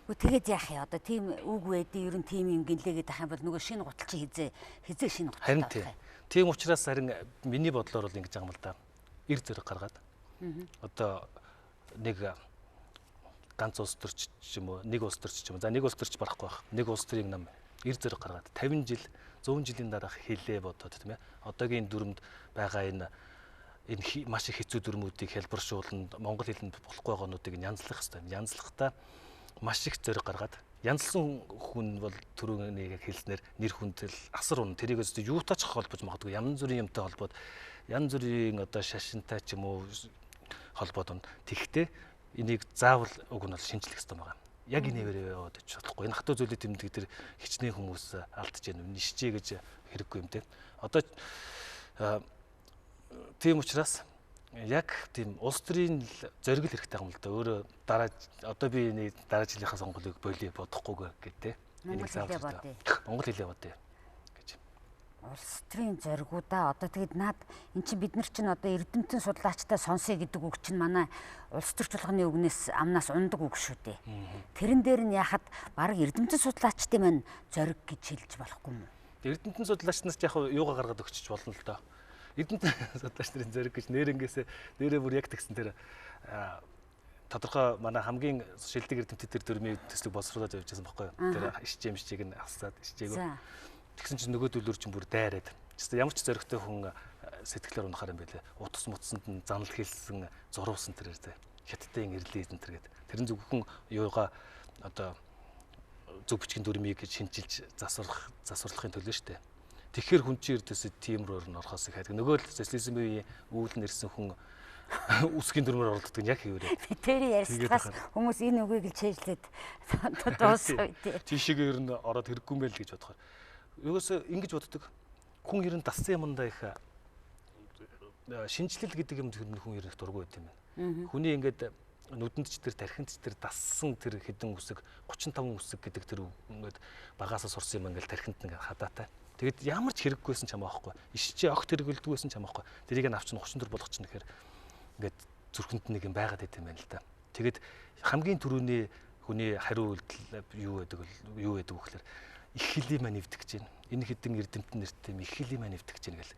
Тэгээд яах юм одоо тийм үг байдیں۔ Ер нь тийм юм гинлээ гэдэг юм бол нөгөө шинэ гутал чи хизээ шинэ гутал авах юм. Тийм учраас харин миний бодлоор бол ингэж байгаа юм л да. Эр зэрэг гаргаад одоо нэг ганц улс төрч ч юм уу, нэг улс төрч ч юм уу. За нэг улс төрч барахгүй байх. Нэг улс төрийн нам эр зэрэг гаргаад 50 жил, 100 жилийн дараах хэлээ бодоод тийм ээ. Одоогийн дүрмэнд байгаа энэ маш их хэцүү дүрмүүдийг хялбаршуулна, монгол хэлэнд болохгүй байгаануудыг янзлах хэрэгтэй. Янзлахдаа маш их зориг гаргаад янзлсан хүн бол түрүүний яг хэлснээр нэр хүндэл асар унна. Тэрийг өстө юутай ч холбож магадгүй. Янз бүрийн юмтай холбоод янз бүрийн одоо шашинтай ч юм уу холбоод унна. Тэгэхдээ энийг заавал уг нь бол шинжлэх хэрэгтэй байгаа. Яг энэ хэвээр яваад очиж болохгүй. Энэ хатуу зүйлийн тэмдэг тэр хичнээн хүмүүс алдаж яана. Нишчээ гэж хэрэггүй юм те. Одоо тийм учраас яг тийм улс төрийн зориг л хэрэгтэй юм л да. Өөрөө дараа одоо би энэ дараа жилийнхаа сонгуулийг болио бодохгүйгээ гэх те. Энийг заавал бодъё. Монгол хэлээ бодъё гэж. Улс төрийн зоригуудаа одоо тэгэд наад эн чинь бид нар чинь одоо эрдэмтэн судлаачтай сонсъё гэдэг үг чинь манай улс төрч болгоны үгнээс амнаас ундаг үг шүү дээ. Тэрэн дээр нь яхад баг эрдэмтэн судлаачдын маань зориг гэж хэлж болохгүй юм уу? Эрдэмтэн судлаачнаас яг юугаа гаргаад өгчөж болно л доо. Эрдэмтэн судлаач нарын зориг гэж нэрнгээсээ нэрээ бүр яг тэгсэн тэр тодорхой манай хамгийн шилдэг эрдэмтэд тэр дүрмийн төслийг боловсруулад явж байсан байхгүй юу. Тэр ишчээ мшчээг нь асаад ишчээгөө. Тэгсэн чинь нөгөө дөлөр чинь бүр дайраад. Тэгсэн ямар ч зоригтой хүн сэтгэлээр унахаар юм байлээ. Утас мутсанд нь занал хэлсэн, зуруусан тэр зэ. Хятадын ирлээ энэ тэр гээд. Тэр нь зөвхөн юугаа одоо зөв бичгийн дүрмийг шинчилж засварлахын төлөө шүү дээ. Тэгэхээр хүн чинь ердөөсөө тийм рүү нь орохоос их хайдаг. Нөгөө л социализмын үеийн үүлэн нэрсэн хүн үсгийн дүрмээр оролддог нь яг хэвээрээ. Тэр ярьцлагаас хүмүүс энэ үгийг л чэйжлээд дуусав тий. Тийшээгээ ер нь ороод хэрэггүй юм байл гэж бодохоор. Юусоо ингэж боддог. Хүн ер нь дассан юмдаа их шинжлэл гэдэг юм хүн ер нь их дургүй байт юм байна. Хүний ингээд нүдэнд ч тэр тархинд ч тэр дассан тэр хэдэн үсэг 35 үсэг гэдэг тэр ингээд багаасаа сурсан юм ингээл тархинд ингээд хадаатай. Тэгэд ямар ч хэрэггүйсэн ч хамаахгүй. Ишчээ огт хэрэгэлдэггүйсэн ч хамаахгүй. Тэрийг нь авчин 34 болгочихно гэхээр ингээд зүрхэнд нэг юм байгаад байт юм байна л да. Тэгэд хамгийн түрүүний хүний хариу үйлдэл юу гэдэг вэ гэхээр их хөлийн маань эвдэх гэж байна. Энэ хэдэн эрдэмтэн нэртэй их хөлийн маань эвдэх гэж байна гэл.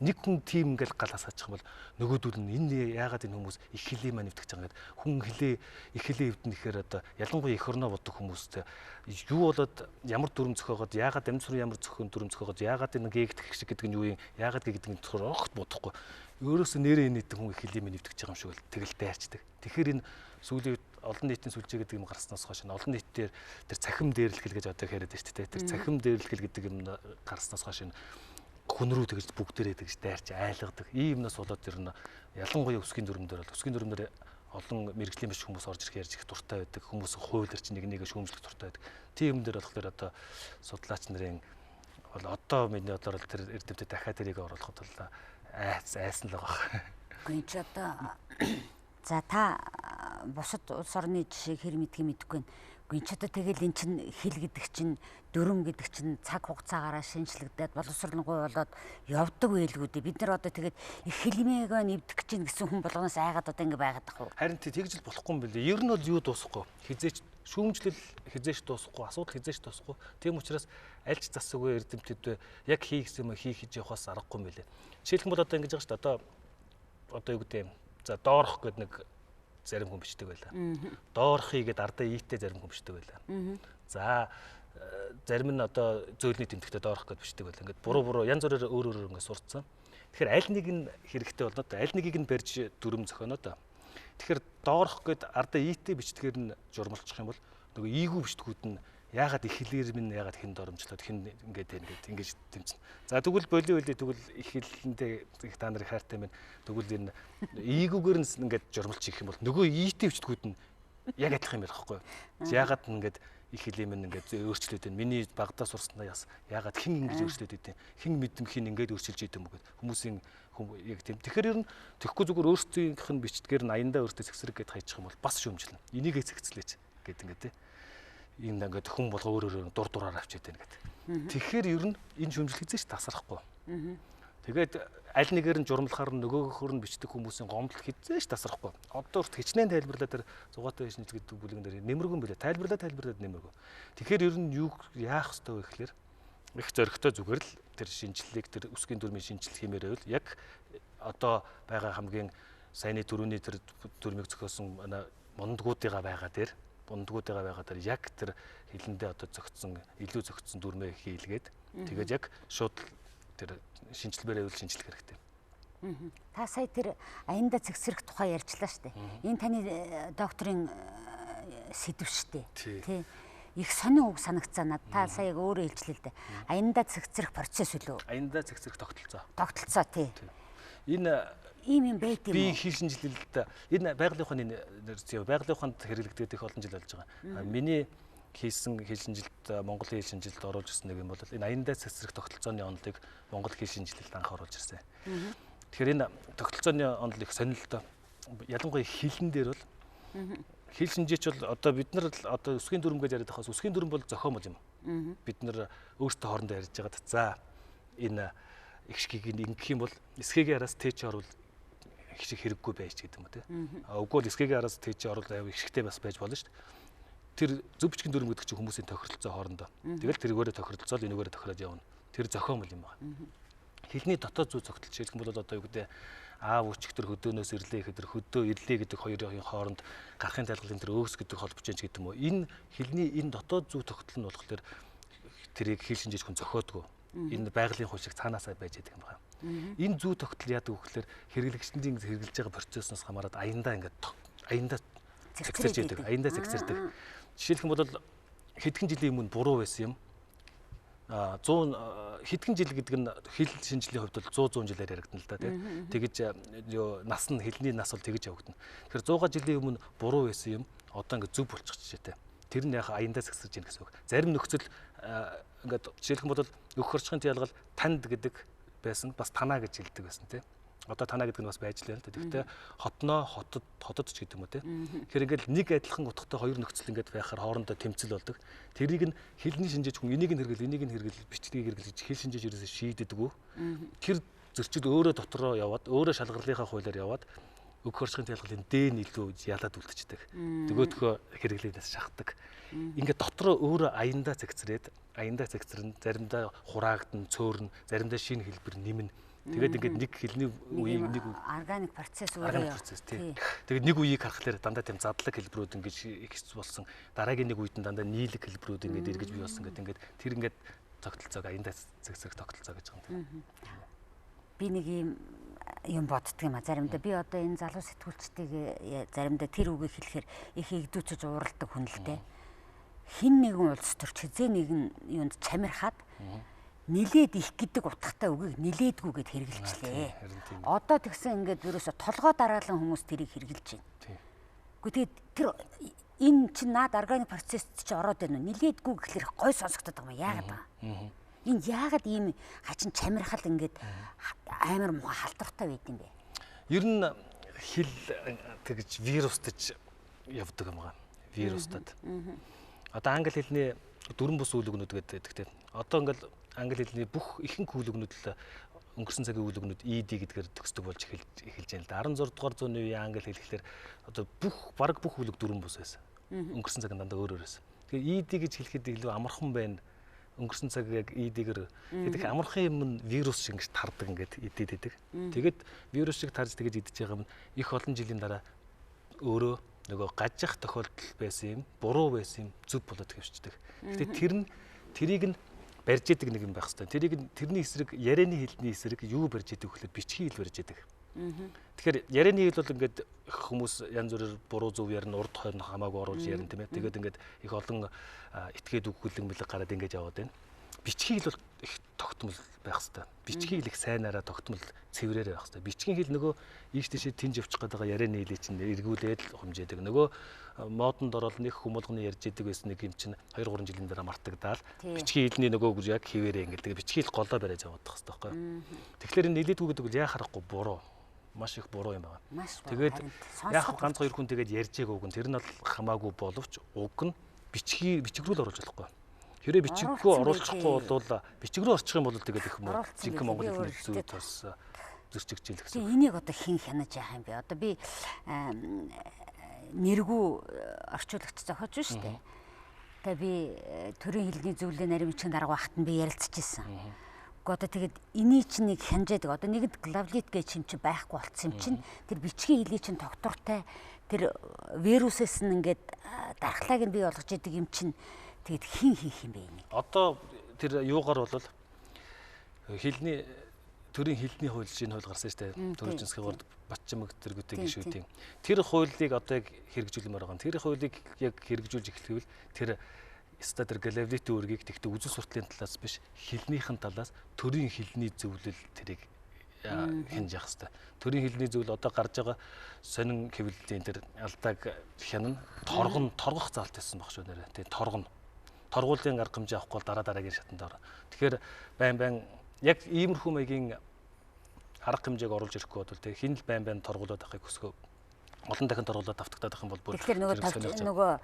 Нэг хүн тийм ингээл гал асаачих юм бол нөгөөдөл нь энэ яагаад энэ хүмүүс их хөлийн маань эвдэх гэж байгаа гэдэг хүн хөлөө их хөлөө эвдэн гэхээр одоо ялангуяа эх орноо боддог хүмүүстэй юу болоод ямар дүрм зохиогоод яагаад амьд сүрэн ямар зөхөн дүрм зохиогоод яагаад энэ гээгдэх шиг гэдэг нь юу юм яагаад гэдэг нь тохор огт бодохгүй өөрөөсөө нэрээ энэ хэдэн хүн их хөлийн маань эвдэх гэж байгаа юм шиг бол тэгэл дайрчдаг. Тэгэхээр энэ сүүлийн үед олон нийтийн сүлжээ гэдэг юм гарснаас хойш олон нийтээр тэр цахим дээрлэхэл гэж одоо яриад байна шүү дээ. Тэр цахим дээрлэхэл гэдэг юм гарснаас хойш энэ хүн рүү тэгж бүгдээрээ тэгж дайрч айлгадаг. Ийм юмнаас болоод ер нь ялангуяа өсгийн дүрмээр бол өсгийн дүрмээр олон мэрэгжлийн биш хүмүүс орж ирэх ярьж их дуртай байдаг. Хүмүүс хуйларч нэг нэгэ шүүмжлэх дуртай байдаг. Тийм юм дээр болохоор одоо судлаач нарын бол одоо миний бодлоор тэр эрдэмтэд дахиад тэрийг оруулахад бол айсан л байгаа. Үгүй чи одоо за та бусад улс орны жишээг хэр мэдхийг мэдэхгүй байна. Үгүй ч одоо тэгэл эн чинь хэл гэдэг чинь дүрм гэдэг чинь цаг хугацаагаараа шинжлэгдээд боловсролгүй болоод явдаг байлгүй дээ. Бид нар одоо тэгээд их хэлмээг нэвдэх гэж чинь гэсэн хүн болгоноос айгаад одоо ингэ байгаад ах уу? Харин тэгж л болохгүй юм билээ. Ер нь бол юу дуусахгүй. Хизээч шүүмжлэл хизээч дуусахгүй, асуудал хизээч дуусахгүй. Тийм учраас аль ч засаг эрдэмтэд яг хий гэсэн юм хийх гэж явахаас аргагүй юм билээ. Жишээлх юм бол одоо ингэж байгаа шүү дээ. Одоо юу гэдэг юм. За доорх гэдэг нэг зарим хүн бичдэг байлаа. Доорхий гэдээ ардаа ийтэй зарим хүн бичдэг байлаа. За зарим нь одоо зөөлний тэмдэгтээ доорх гэд бичдэг байлаа. Ингээд буруу янз бүрээр өөр өөрөөр ингээд сурцсан. Тэгэхээр аль нэг нь хэрэгтэй болно да. Аль нэгийг нь барьж дүрм зохионо да. Тэгэхээр доорх гэд ардаа ийтэй бичдгээр нь журмалчих юм бол нөгөө ийгүү бичдгүүд нь яагаад их хэлээр минь яагаад хэн доромжлоод хэн ингээд байна гэд ингэж тэмцэн. За тэгвэл боли тэгвэл их хэлэндээ их та нарын хайртай минь тэгвэл энэ ийгүүгээр нь ингээд журмалч хийх юм бол нөгөө ийтэй бичдгүүд нь яг адилхан юм ярихгүй. Яагаад ингээд их хэлээ минь ингээд өөрчлөөд байна. Миний багадаа сурснаа яс яагаад хэн ингэж өөрчлөөд идэв. Хэн мэдэм хин ингээд өөрчилж идэв юм гээд хүмүүсийн яг тийм. Тэгэхээр ер нь тэгэхгүй зүгээр өөрсдийнх нь бичдгээр нь аяндаа өөртөө зэгсрэг гэд хайчих юм бол бас шүүмжлэнэ. Энийгээ зэгцлээч гэд ингээд тийм. Энэ ингээд хүн болго өөр өөр дур дураар авчиад байна гэдэг. Тэгэхээр ер нь энэ шүүмжлэл хэзээ ч тасрахгүй. Тэгээд аль нэгээр нь журмалахаар нөгөөхөр нь бичдэг хүмүүсийн гомдол хэзээ ч тасрахгүй. Одоо урт хичнээн тайлбарлаа тэр зугаатай шинжил гэдэг бүлэгэн дээр нэмэргүй юм билээ. Тайлбарлаад нэмэргүй. Тэгэхээр ер нь юу яах ёстой вэ гэхлээр их зоригтой зүгээр л тэр шинжлэлийг тэр үсгийн дүрмийн шинжлэл хиймээр байвал яг одоо байгаа хамгийн саяны түрүүний тэр дүрмийг зохиосон манай мундгуудыгаа байгаа дээр бундгуудыгаа байгаа дээр яг тэр хилэндээ одоо зөгцсөн илүү зөгцсөн дүрмээ хийлгээд тэгээд яг шууд тэр шинжилмээр байвал шинжлэх хэрэгтэй. Та сая тэр аяндаа цэгцрэх тухай ярьчлаа шүү дээ. Энэ таны докторийн сэдв шүү дээ. Тий. Их сонин үг санагцаа над. Та сая яг өөрөө хэлжлээ л дээ. Аяндаа цэгцрэх процесс үлээ. Аяндаа цэгцрэх тогтолцоо. Тогтолцоо тий. Энэ ийм юм байт юм уу? Би хэл шинжилэлд энэ байгалийн ухааны байгалийн ухаанд хэрэглэгддэг их олон жил болж байгаа. Миний хийсэн хэл шинжилэлд Монгол хэл шинжилэлд оруулж ирсэн нэг юм бол энэ аяндаа цэцрэх тогтолцооны онолыг Монгол хэл шинжилэлд анх оруулж ирсэн. Тэгэхээр энэ тогтолцооны онол их сонирхолтой. Ялангуяа хэлэн дээр бол хэл шинжээч бол одоо бид нар одоо үсгийн дүрм гэж яриад байхаас үсгийн дүрм бол зохиомол юм. Бид нар өөрсдөө хоорондоо ярьж байгаад за энэ их шигийг ингэх юм бол эсхигийн араас тэч орвол их шиг хэрэггүй байж гэдэг юм уу те. А үгүй бол эсхигийн араас тэч орвол аяа их шигтэй бас байж болно шүү дээ. Тэр зөв бичгийн дүрм гэдэг чинь хүмүүсийн тохиролцоо хоорондоо. Тэгэл тэргээрээ тохиролцоол энүүгээрээ тохироод явна. Тэр зохиомол юм байна. Хэлний дотоод зүй зохитол жишээлх юм бол одоо юу гэдэг аав өчигдөр хөдөөнөөс ирлээ гэхэд тэр хөдөө ирлээ гэдэг хоёрын хооронд гарахын тайлгалын тэр өөс гэдэг холбож яж гэдэг юм уу. Энэ хэлний энэ дотоод зүй тогтол нь болохоор тэрийг хэл шинжээч хүн зохиодгоо. Энэ байгалийн хууль шиг цаанаасаа байж байдаг юм байна. Энэ зүй тогтол яадаг вэ гэхээр хэрэглэгчдийн хэрэглэж байгаа процессноос хамаарат аяндаа ингээд аяндаа цэгцэрч яадаг. Аяндаа цэгцэрдэг. Жишээлх юм бол хэдхэн жилийн өмнө буруу байсан юм. 100 хэдхэн жил гэдэг нь хэл шинжлэлийн хувьд бол 100 жилээр яригдана л да тий. Тэгэж юу нас нь хэлний нас бол тэгэж явагдана. Тэгэхээр 100 жилийн өмнө буруу байсан юм одоо ингээд зөв болчих жишээтэй. Тэр нь яг аяндаа цэгцэрж яах гэсэн үг. Зарим нөхцөл ингээд жишээлх юм бол өгөх орчхын ялгал танд гэдэг байсан бас танаа гэж хэлдэг байсан тий. Одоо танаа гэдэг нь бас байж л байна л да. Тэгэхдээ хотноо хотод хотод ч гэдэг юм уу тий. Тэгэхээр ингээд нэг адилхан утгатай хоёр нөхцөл ингээд байхаар хоорондоо тэмцэл болдог. Тэрийг нь хэлний шинжээч хүн энийг нь хэрэгэл энийг нь хэрэгэл бичдгийг хэрэгэл гэж хэл шинжээч ерөөсөө шийддэггүй. Тэр зөрчил өөрөө дотроо яваад өөрөө шалгарлынхаа хуулиар яваад өгөх орчхын ялгалын дэн илүү ялаад үлдчихдэг. Нөгөөдхөө хэрэглээнээс шахдаг. Ингээд дотроо өөрөө аяндаа цэгцрээд аяндаа цэгцрэн заримдаа хураагдана, цөөрнө, заримдаа шинэ хэлбэр нэмнэ. Тэгээд ингээд нэг хэлний үеийг нэг органик процесс өөрөө процесс тий. Тэгээд нэг үеийг харахаар дандаа тийм задлаг хэлбэрүүд ингэж их болсон. Дараагийн нэг үед нь дандаа нийлэг хэлбэрүүд ингээд эргэж бий болсон гэдэг ингээд тэр ингээд тогтолцоог аяндаа цэгцрэх тогтолцоо гэж байгаа юм. Би нэг юм боддөг юм а заримдаа би одоо энэ залуу сэтгүүлчдийг заримдаа тэр үгийг хэлэхээр их эгдүүцэж ууралдаг хүн л дээ. Хин нэгэн улс төрч хизээ нэгэн юунд чамирхаад нилээд их гэдэг утгатай үгийг нилээдгүй гэд хэрэгжилчлээ. Одоо тэгсэн ингээд ерөөсө толгой дараалан хүмүүс тэрийг хэрэгжилж байна. Үгүй тэгээд тэр энэ чинь наад органик процесс чи ороод байна уу? Нилээдгүй гэхлээр гой сонсогдоод байгаа юм яагаад байгаа? Энэ яагаад ийм хачин чамирхал ингээд амар муухай халдвартай байд юм бэ? Ер нь хэл тэгж вирустаж явдаг юм аа. Вирустад. Одоо англи хэлний дөрвөн бус үйл үгнүүд гэдэг тийм. Одоо ингээл англи хэлний бүх ихэнх үйл үгнүүд л өнгөрсөн цагийн үйл үгнүүд ED гэдгээр төгсдөг болж эхэлж байна л да. 16 дугаар зууны үеийн англи хэлэхлээр одоо бүх бараг бүх үйл үг дөрвөн бус байсан. Өнгөрсөн цаг нь дандаа өөр өөр байсан. Тэгэхээр ED гэж хэлэхэд илүү амархан байна. Өнгөрсөн цаг яг ED-гэр гэдэг амархан юм нь вирус шиг ингэж тардаг, ингээд идэд идэг. Тэгээд вирус шиг тарж тэгэж идэж байгаа юм их олон жилийн дараа өөрөө нөгөө гажих тохиолдол байсан юм, буруу байсан юм зөв болоод хэвчдэг. Гэхдээ тэр нь тэрийг нь барьж идэг нэг юм байх хэвээр. Тэрийг нь тэрний эсрэг ярианы хэлний эсрэг юу барьж идэг гэхээр бичгийн хэл барьж идэг. Тэгэхээр ярианы хэл бол ингээд хүмүүс янз бүрээр буруу зөв ярина, урд хойно хамаагүй оруулж ярина тийм ээ. Тэгээд ингээд их олон этгээд үг хүлэн бэлэг гараад ингээд яваад байна. Бичгийн хэл бол их тогтмол байх хэвээр. Бичгийн хэл их сайнараа тогтмол цэврээр байх хэвээр. Бичгийн хэл нөгөө ийш тийшээ тэнж явчих гээд байгаа ярианы хэлийг чинь эргүүлээд л хумжээдэг. Нөгөө модонд ороод нэг хүмүүлганы ярьж идэг байсан нэг юм чинь 2 3 жилийн дараа мартагдаал. Бичгийн хэлний нөгөө яг хിവэрээ ингээд тэгээ бичгийн хэл голоо бариад яваад тах хэвээр байхгүй. Тэгэхээр энэ нийлээдгүй гэдэг бол яа харахгүй буруу. Маш их буруу юм байна. Тэгээд яг ганц хоёр хүн тэгээд ярьж байгааг үг нь тэр нь бол хамаагүй боловч уг нь бичгийг бичиг рүү л оруулж болохгүй. Хэрэг бичиггүй оруулчихгүй бол бичиг рүү орчих юм бол тэгээд их жинхэнэ монгол хэлний зүй тос зөрчигч ил гэсэн. Энийг одоо хэн хянаж яах юм бэ? Одоо би нэргүй орчуулагч зохиож шүү дээ. Тэгээ би төрийн хэлний зөвлөлийн нарийн бичгийн дарга байхад нь би ярилцж ирсэн. Гэхдээ одоо тэгээд энийг чинь нэг хянжаадаг. Одоо нэгд главлит гэж юм чи байхгүй болцсон юм чинь тэр бичгийн хэлний чинь тогтвортой тэр вирусээс нь ингээд дархлааг нь бий болгож идэг юм чинь тэгээд хэн хийх юм бэ энийг? Одоо тэр юугаар бол хэлний төрийн хэлний хууль шинэ хууль гарсан шүү дээ. Төрийн засгийн гурд Батчимэг тэргүүтэй гишүүдийн. Тэр хуулийг одоо яг хэрэгжүүлмээр байгаа. Тэр хуулийг яг хэрэгжүүлж эхлэвэл тэр ста тэр главлит үүргийг тэгтээ үзэл суртлын талаас биш, хэлнийхэн талаас төрийн хэлний зөвлөл тэрийг хянаж явах хэвээр. Төрийн хэлний зөвлөл одоо гарч байгаа сонин хэвлэлийн тэр алдааг хянана, торгон торгох заалт байсан баг шүү нэрээ. Тэгээ торгоно. Торгуулийн арга хэмжээ авахгүй бол дараа дараагийн шатанд орно. Тэгэхээр байн байн яг иймэрхүү маягийн арга хэмжээг оруулж ирэхгүй бол тэг хин л байн байн торгуулаад авахыг хүсгөө олон дахин торгуулаад автагдаад авах юм бол бүр тэгэхээр нөгөө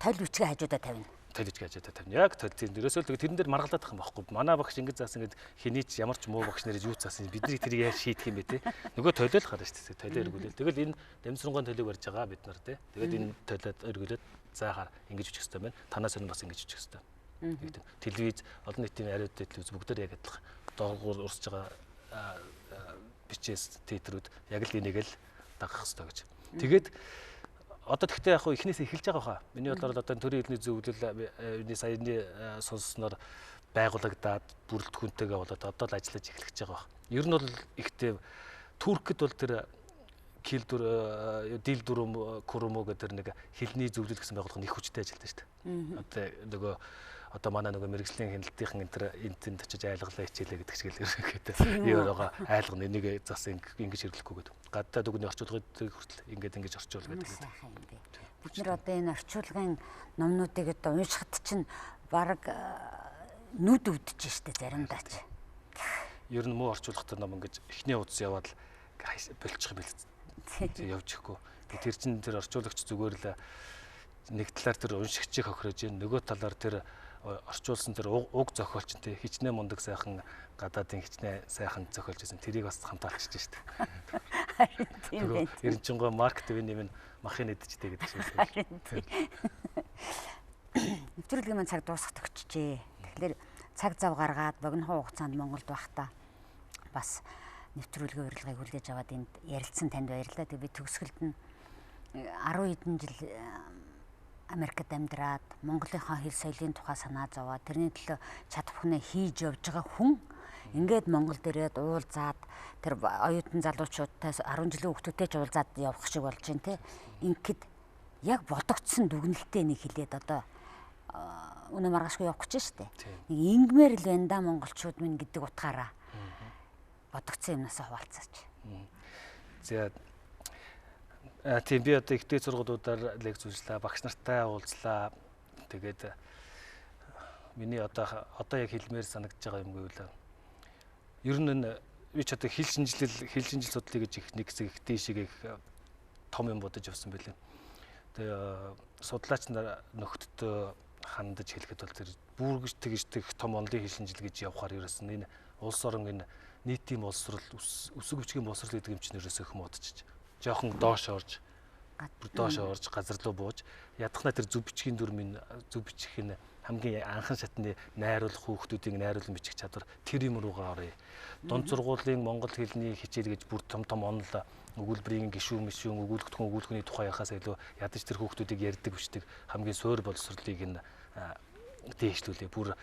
толь бичгээ хажуудаа тавина. Толь бичгээ хажуудаа тавина. Яг толь тийм. Ерөөсөө л тэрэн дээр маргалдаад авах юм байхгүй. Манай багш ингэж заасан гэд хэний ч ямар ч муу багш нэрэж юу заасан бидний тэрийг яаж шийдэх юм бэ те. Нөгөө толио л гарна шүү дээ. Толио эргүүлээл. Тэгэл энэ дамжсрангуйн толиог барьж байгаа бид нар те. Тэгээд энэ толиод эргүүлээд заахаар ингэж бичих хэрэгтэй байна. Танаас энэ бас ингэж бичих хэрэгтэй. Тэг. Телевиз олон нийтийн ариун телевиз бүгдээр яг адилхан. Доогуур урсж байгаа бичээс театрууд яг л энийг л дагах хэрэгтэй гэж. Тэгээд одоо тэгтээ яг эхнээс эхэлж байгаа хаа. Миний бодлоор одоо төрийн хэлний зөвлөл миний саяны сонссноор байгуулагдаад бүрэлдэхүүнтэйгээ болоод одоо л ажиллаж эхлэх гэж байгаа бах. Ер нь бол ихтэй Туркэд бол тэр кил дүр дил дүрм куруму гэдэг нэг хэлний зөвлөл гэсэн байгууллага нь их хүчтэй ажилладаг шүү дээ. Одоо нөгөө одоо манай нөгөө мэрэгжлийн хяналтынхан энэ төр энтэнд очиж айлгалаа хичээлээ гэдэг шиг л ерөнхийдөө юу байгаа айлгана энийг зас ингэж хэрэглэхгүй гэдэг. Гадаад үгний орчуулгыг хүртэл ингээд ингэж орчуул гэдэг. Бид нар одоо энэ орчуулгын номнуудыг одоо уншихад чинь баг нүд өвдөж штэ заримдаа ч. Ер нь муу орчуулгатай ном ингэж эхний удас яваад л болчих юм бэл. Явж ихгүй. Тэр чинь тэр орчуулагч зүгээр л нэг талаар тэр уншигчийг хохирож, нөгөө талаар тэр орчуулсан тэр уг зохиолч нь хичнээн мундаг сайхан гадаадын хичнээн сайхан зохиолж байсан тэрийг бас хамтаалчиж штэ. Харин тийм байх. Эренчингоо Марк Твен юм махын идчихтэй гэдэг шиг. Харин тийм. Нэвтрүүлгийн маань цаг дуусах төгсжээ. Тэгэхээр цаг зав гаргаад богино хугацаанд Монголд байхдаа бас нэвтрүүлгийн урилгыг хүлээж аваад энд ярилцсан танд баярлалаа. Тэгээ би төгсгөлд нь 10 хэдэн жил Америкт амьдраад Монголынхаа хэл соёлын тухай санаа зовоод тэрний төлөө чадах бүхнээ хийж явж байгаа хүн ингээд Монголд ирээд уулзаад тэр оюутан залуучуудтай 10 жилийн хүүхдүүдтэй ч уулзаад явах шиг болж байна те. Ингээд яг бодогдсон дүгнэлтээ нэг хэлээд одоо өнөө маргаашгүй явах гэж штэ. Нэг ингмээр л байна да монголчууд минь гэдэг утгаараа бодогдсон юмнасаа хуваалцаач. За тийм би одоо их дээд сургуулиудаар лекц уншлаа, багш нартай уулзлаа. Тэгээд миний одоо яг хэлмээр санагдаж байгаа юм гэвэл ер нь би ч одоо хэл шинжил судлаа гэж их нэг хэсэг их дээшээ их том юм бодож явсан байлээ. Тэгээ судлаач нар нөхдөдөө хандаж хэлэхэд бол тэр бүргэж тэгж тех том онлын хэл шинжил гэж явахаар ерөөсөн энэ улс орон энэ нийтийн боловсрол өсөг бичгийн боловсрол гэдэг юм чинь ерөөсөө их муудчих. Жохон доош орж доош орж газар руу бууж ядахнаа тэр зөв бичгийн дүрмийн зөв бичих нь хамгийн анхан шатны найруулах хүүхдүүдийн найруулан бичих чадвар тэр юм руугаа оръё. Дунд сургуулийн монгол хэлний хичээл гэж бүр том том онол өгүүлбэрийн гишүүн мишүүн өгүүлэгдэхүүн өгүүлэхүүний тухай яхаас илүү ядаж тэр хүүхдүүдийг ярьдаг бичдэг хамгийн суур боловсролыг нь дээшлүүлээ. Бүр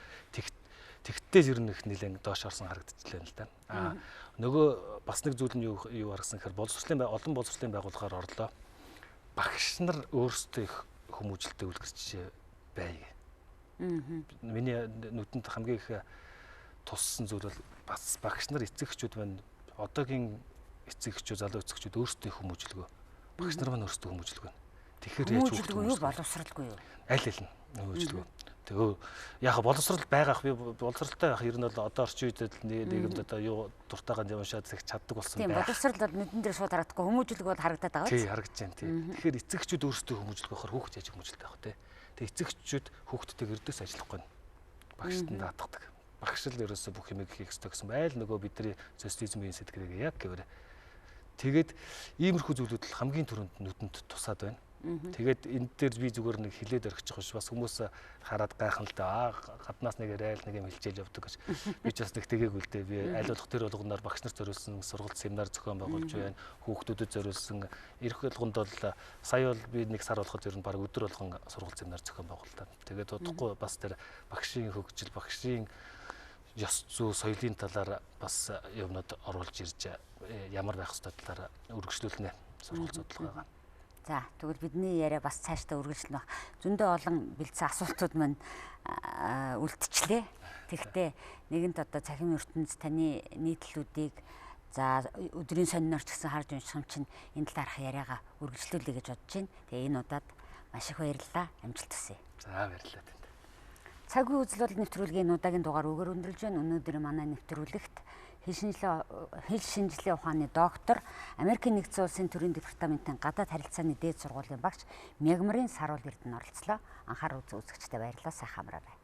тэгтээ ер нь их нэлээд доош орсон харагдчихлаа л да. Аа нөгөө бас нэг зүйл нь юу харгасан гэхээр боловсролын олон боловсролын байгууллагаар орлоо. Багш нар өөрсдөө их хүмүүжлэлтэй үлгэрч бай. Миний нүдэнд хамгийн их туссан зүйл бол бас багш нар эцэг эхчүүд байна. Одоогийн эцэг эхчүүд, залуу эцэг эхчүүд өөрсдөө хүмүүжлэгөө. Багш нар маань өөрсдөө хүмүүжлэгөө. Тэгэхээр яаж хүмүүжлэгөө юу боловсралгүй юу? Аль аль нь хүмүүжлэгөө. Тэгээ яг боловсрал байгаах би боловсралтай байх ер нь бол одоо орчин үед нийгэмд одоо юу дуртайгаа уншаад их чаддаг болсон байх. Тийм боловсрал бол нүдэн дээр шууд харагдахгүй хүмүүжлэг бол харагдаад байгаа. Тийм харагдаж байна тийм. Тэгэхээр эцэг эхчүүд өөрсдөө хүмүүжлэг байхаар хүүхд яаж хүмүүжлэлтэй байх вэ? Тэгээ эцэг эхчүүд хүүхдтэйг ердөөс ажиллахгүй байна. Багшд нь даатгадаг. Багш л ерөөсөө бүх юмыг хийх ёстой гэсэн айл нөгөө бидний социализмын сэтгэлийг яг гэвэр. Тэгээд иймэрхүү зүйлүүд л хамгийн түрүүнд нүдэнд тусаад байна. Тэгээд энэ дээр би зүгээр нэг хилээд орхичих биш бас хүмүүс хараад гайхан л да гаднаас нэг яриад нэг юм хэлчихэл явдаг гэж би ч бас нэг тэгээгүй л дээ. Би аль болох тэр болгоноор багш нар зориулсан сургалт семинар зохион байгуулж байна. Хүүхдүүдэд зориулсан эрх болгонд бол сая бол би нэг сар болоход ер нь баг өдөр болгон сургалт семинар зохион байгууллаа. Тэгээд удахгүй бас тэр багшийн хөгжил, багшийн ёс зүй, соёлын талаар бас юмнууд оруулж ирж ямар байх ёстой талаар үргэлжлүүлнэ сургалт судалгаагаа. За тэгвэл бидний яриа бас цаашдаа үргэлжлэнэ баг. Зөндөө олон бэлдсэн асуултууд маань үлдчихлээ. Тэгэхдээ нэгэнт одоо цахим ертөнц таны нийтлүүдийг за өдрийн сониноор ч гэсэн харж унших юм чинь энэ талаарх яриагаа үргэлжлүүлье гэж бодож байна. Тэгээ энэ удаад маш их баярлалаа. Амжилт хүсье. За баярлалаа танд. Цагийн үзэл бодол нэвтрүүлгийн удаагийн дугаар өгөр өндөрлж байна. Өнөөдөр манай нэвтрүүлэгт хэл шинжилгээ ухааны доктор, Америкийн нэгдсэн улсын төрийн департаментын гадаад харилцааны дээд сургуулийн багш Мягмарын Саруул Эрдэнэ оролцлоо. Анхаарал үзэгчдэд баярлалаа. Сайхан амраарай.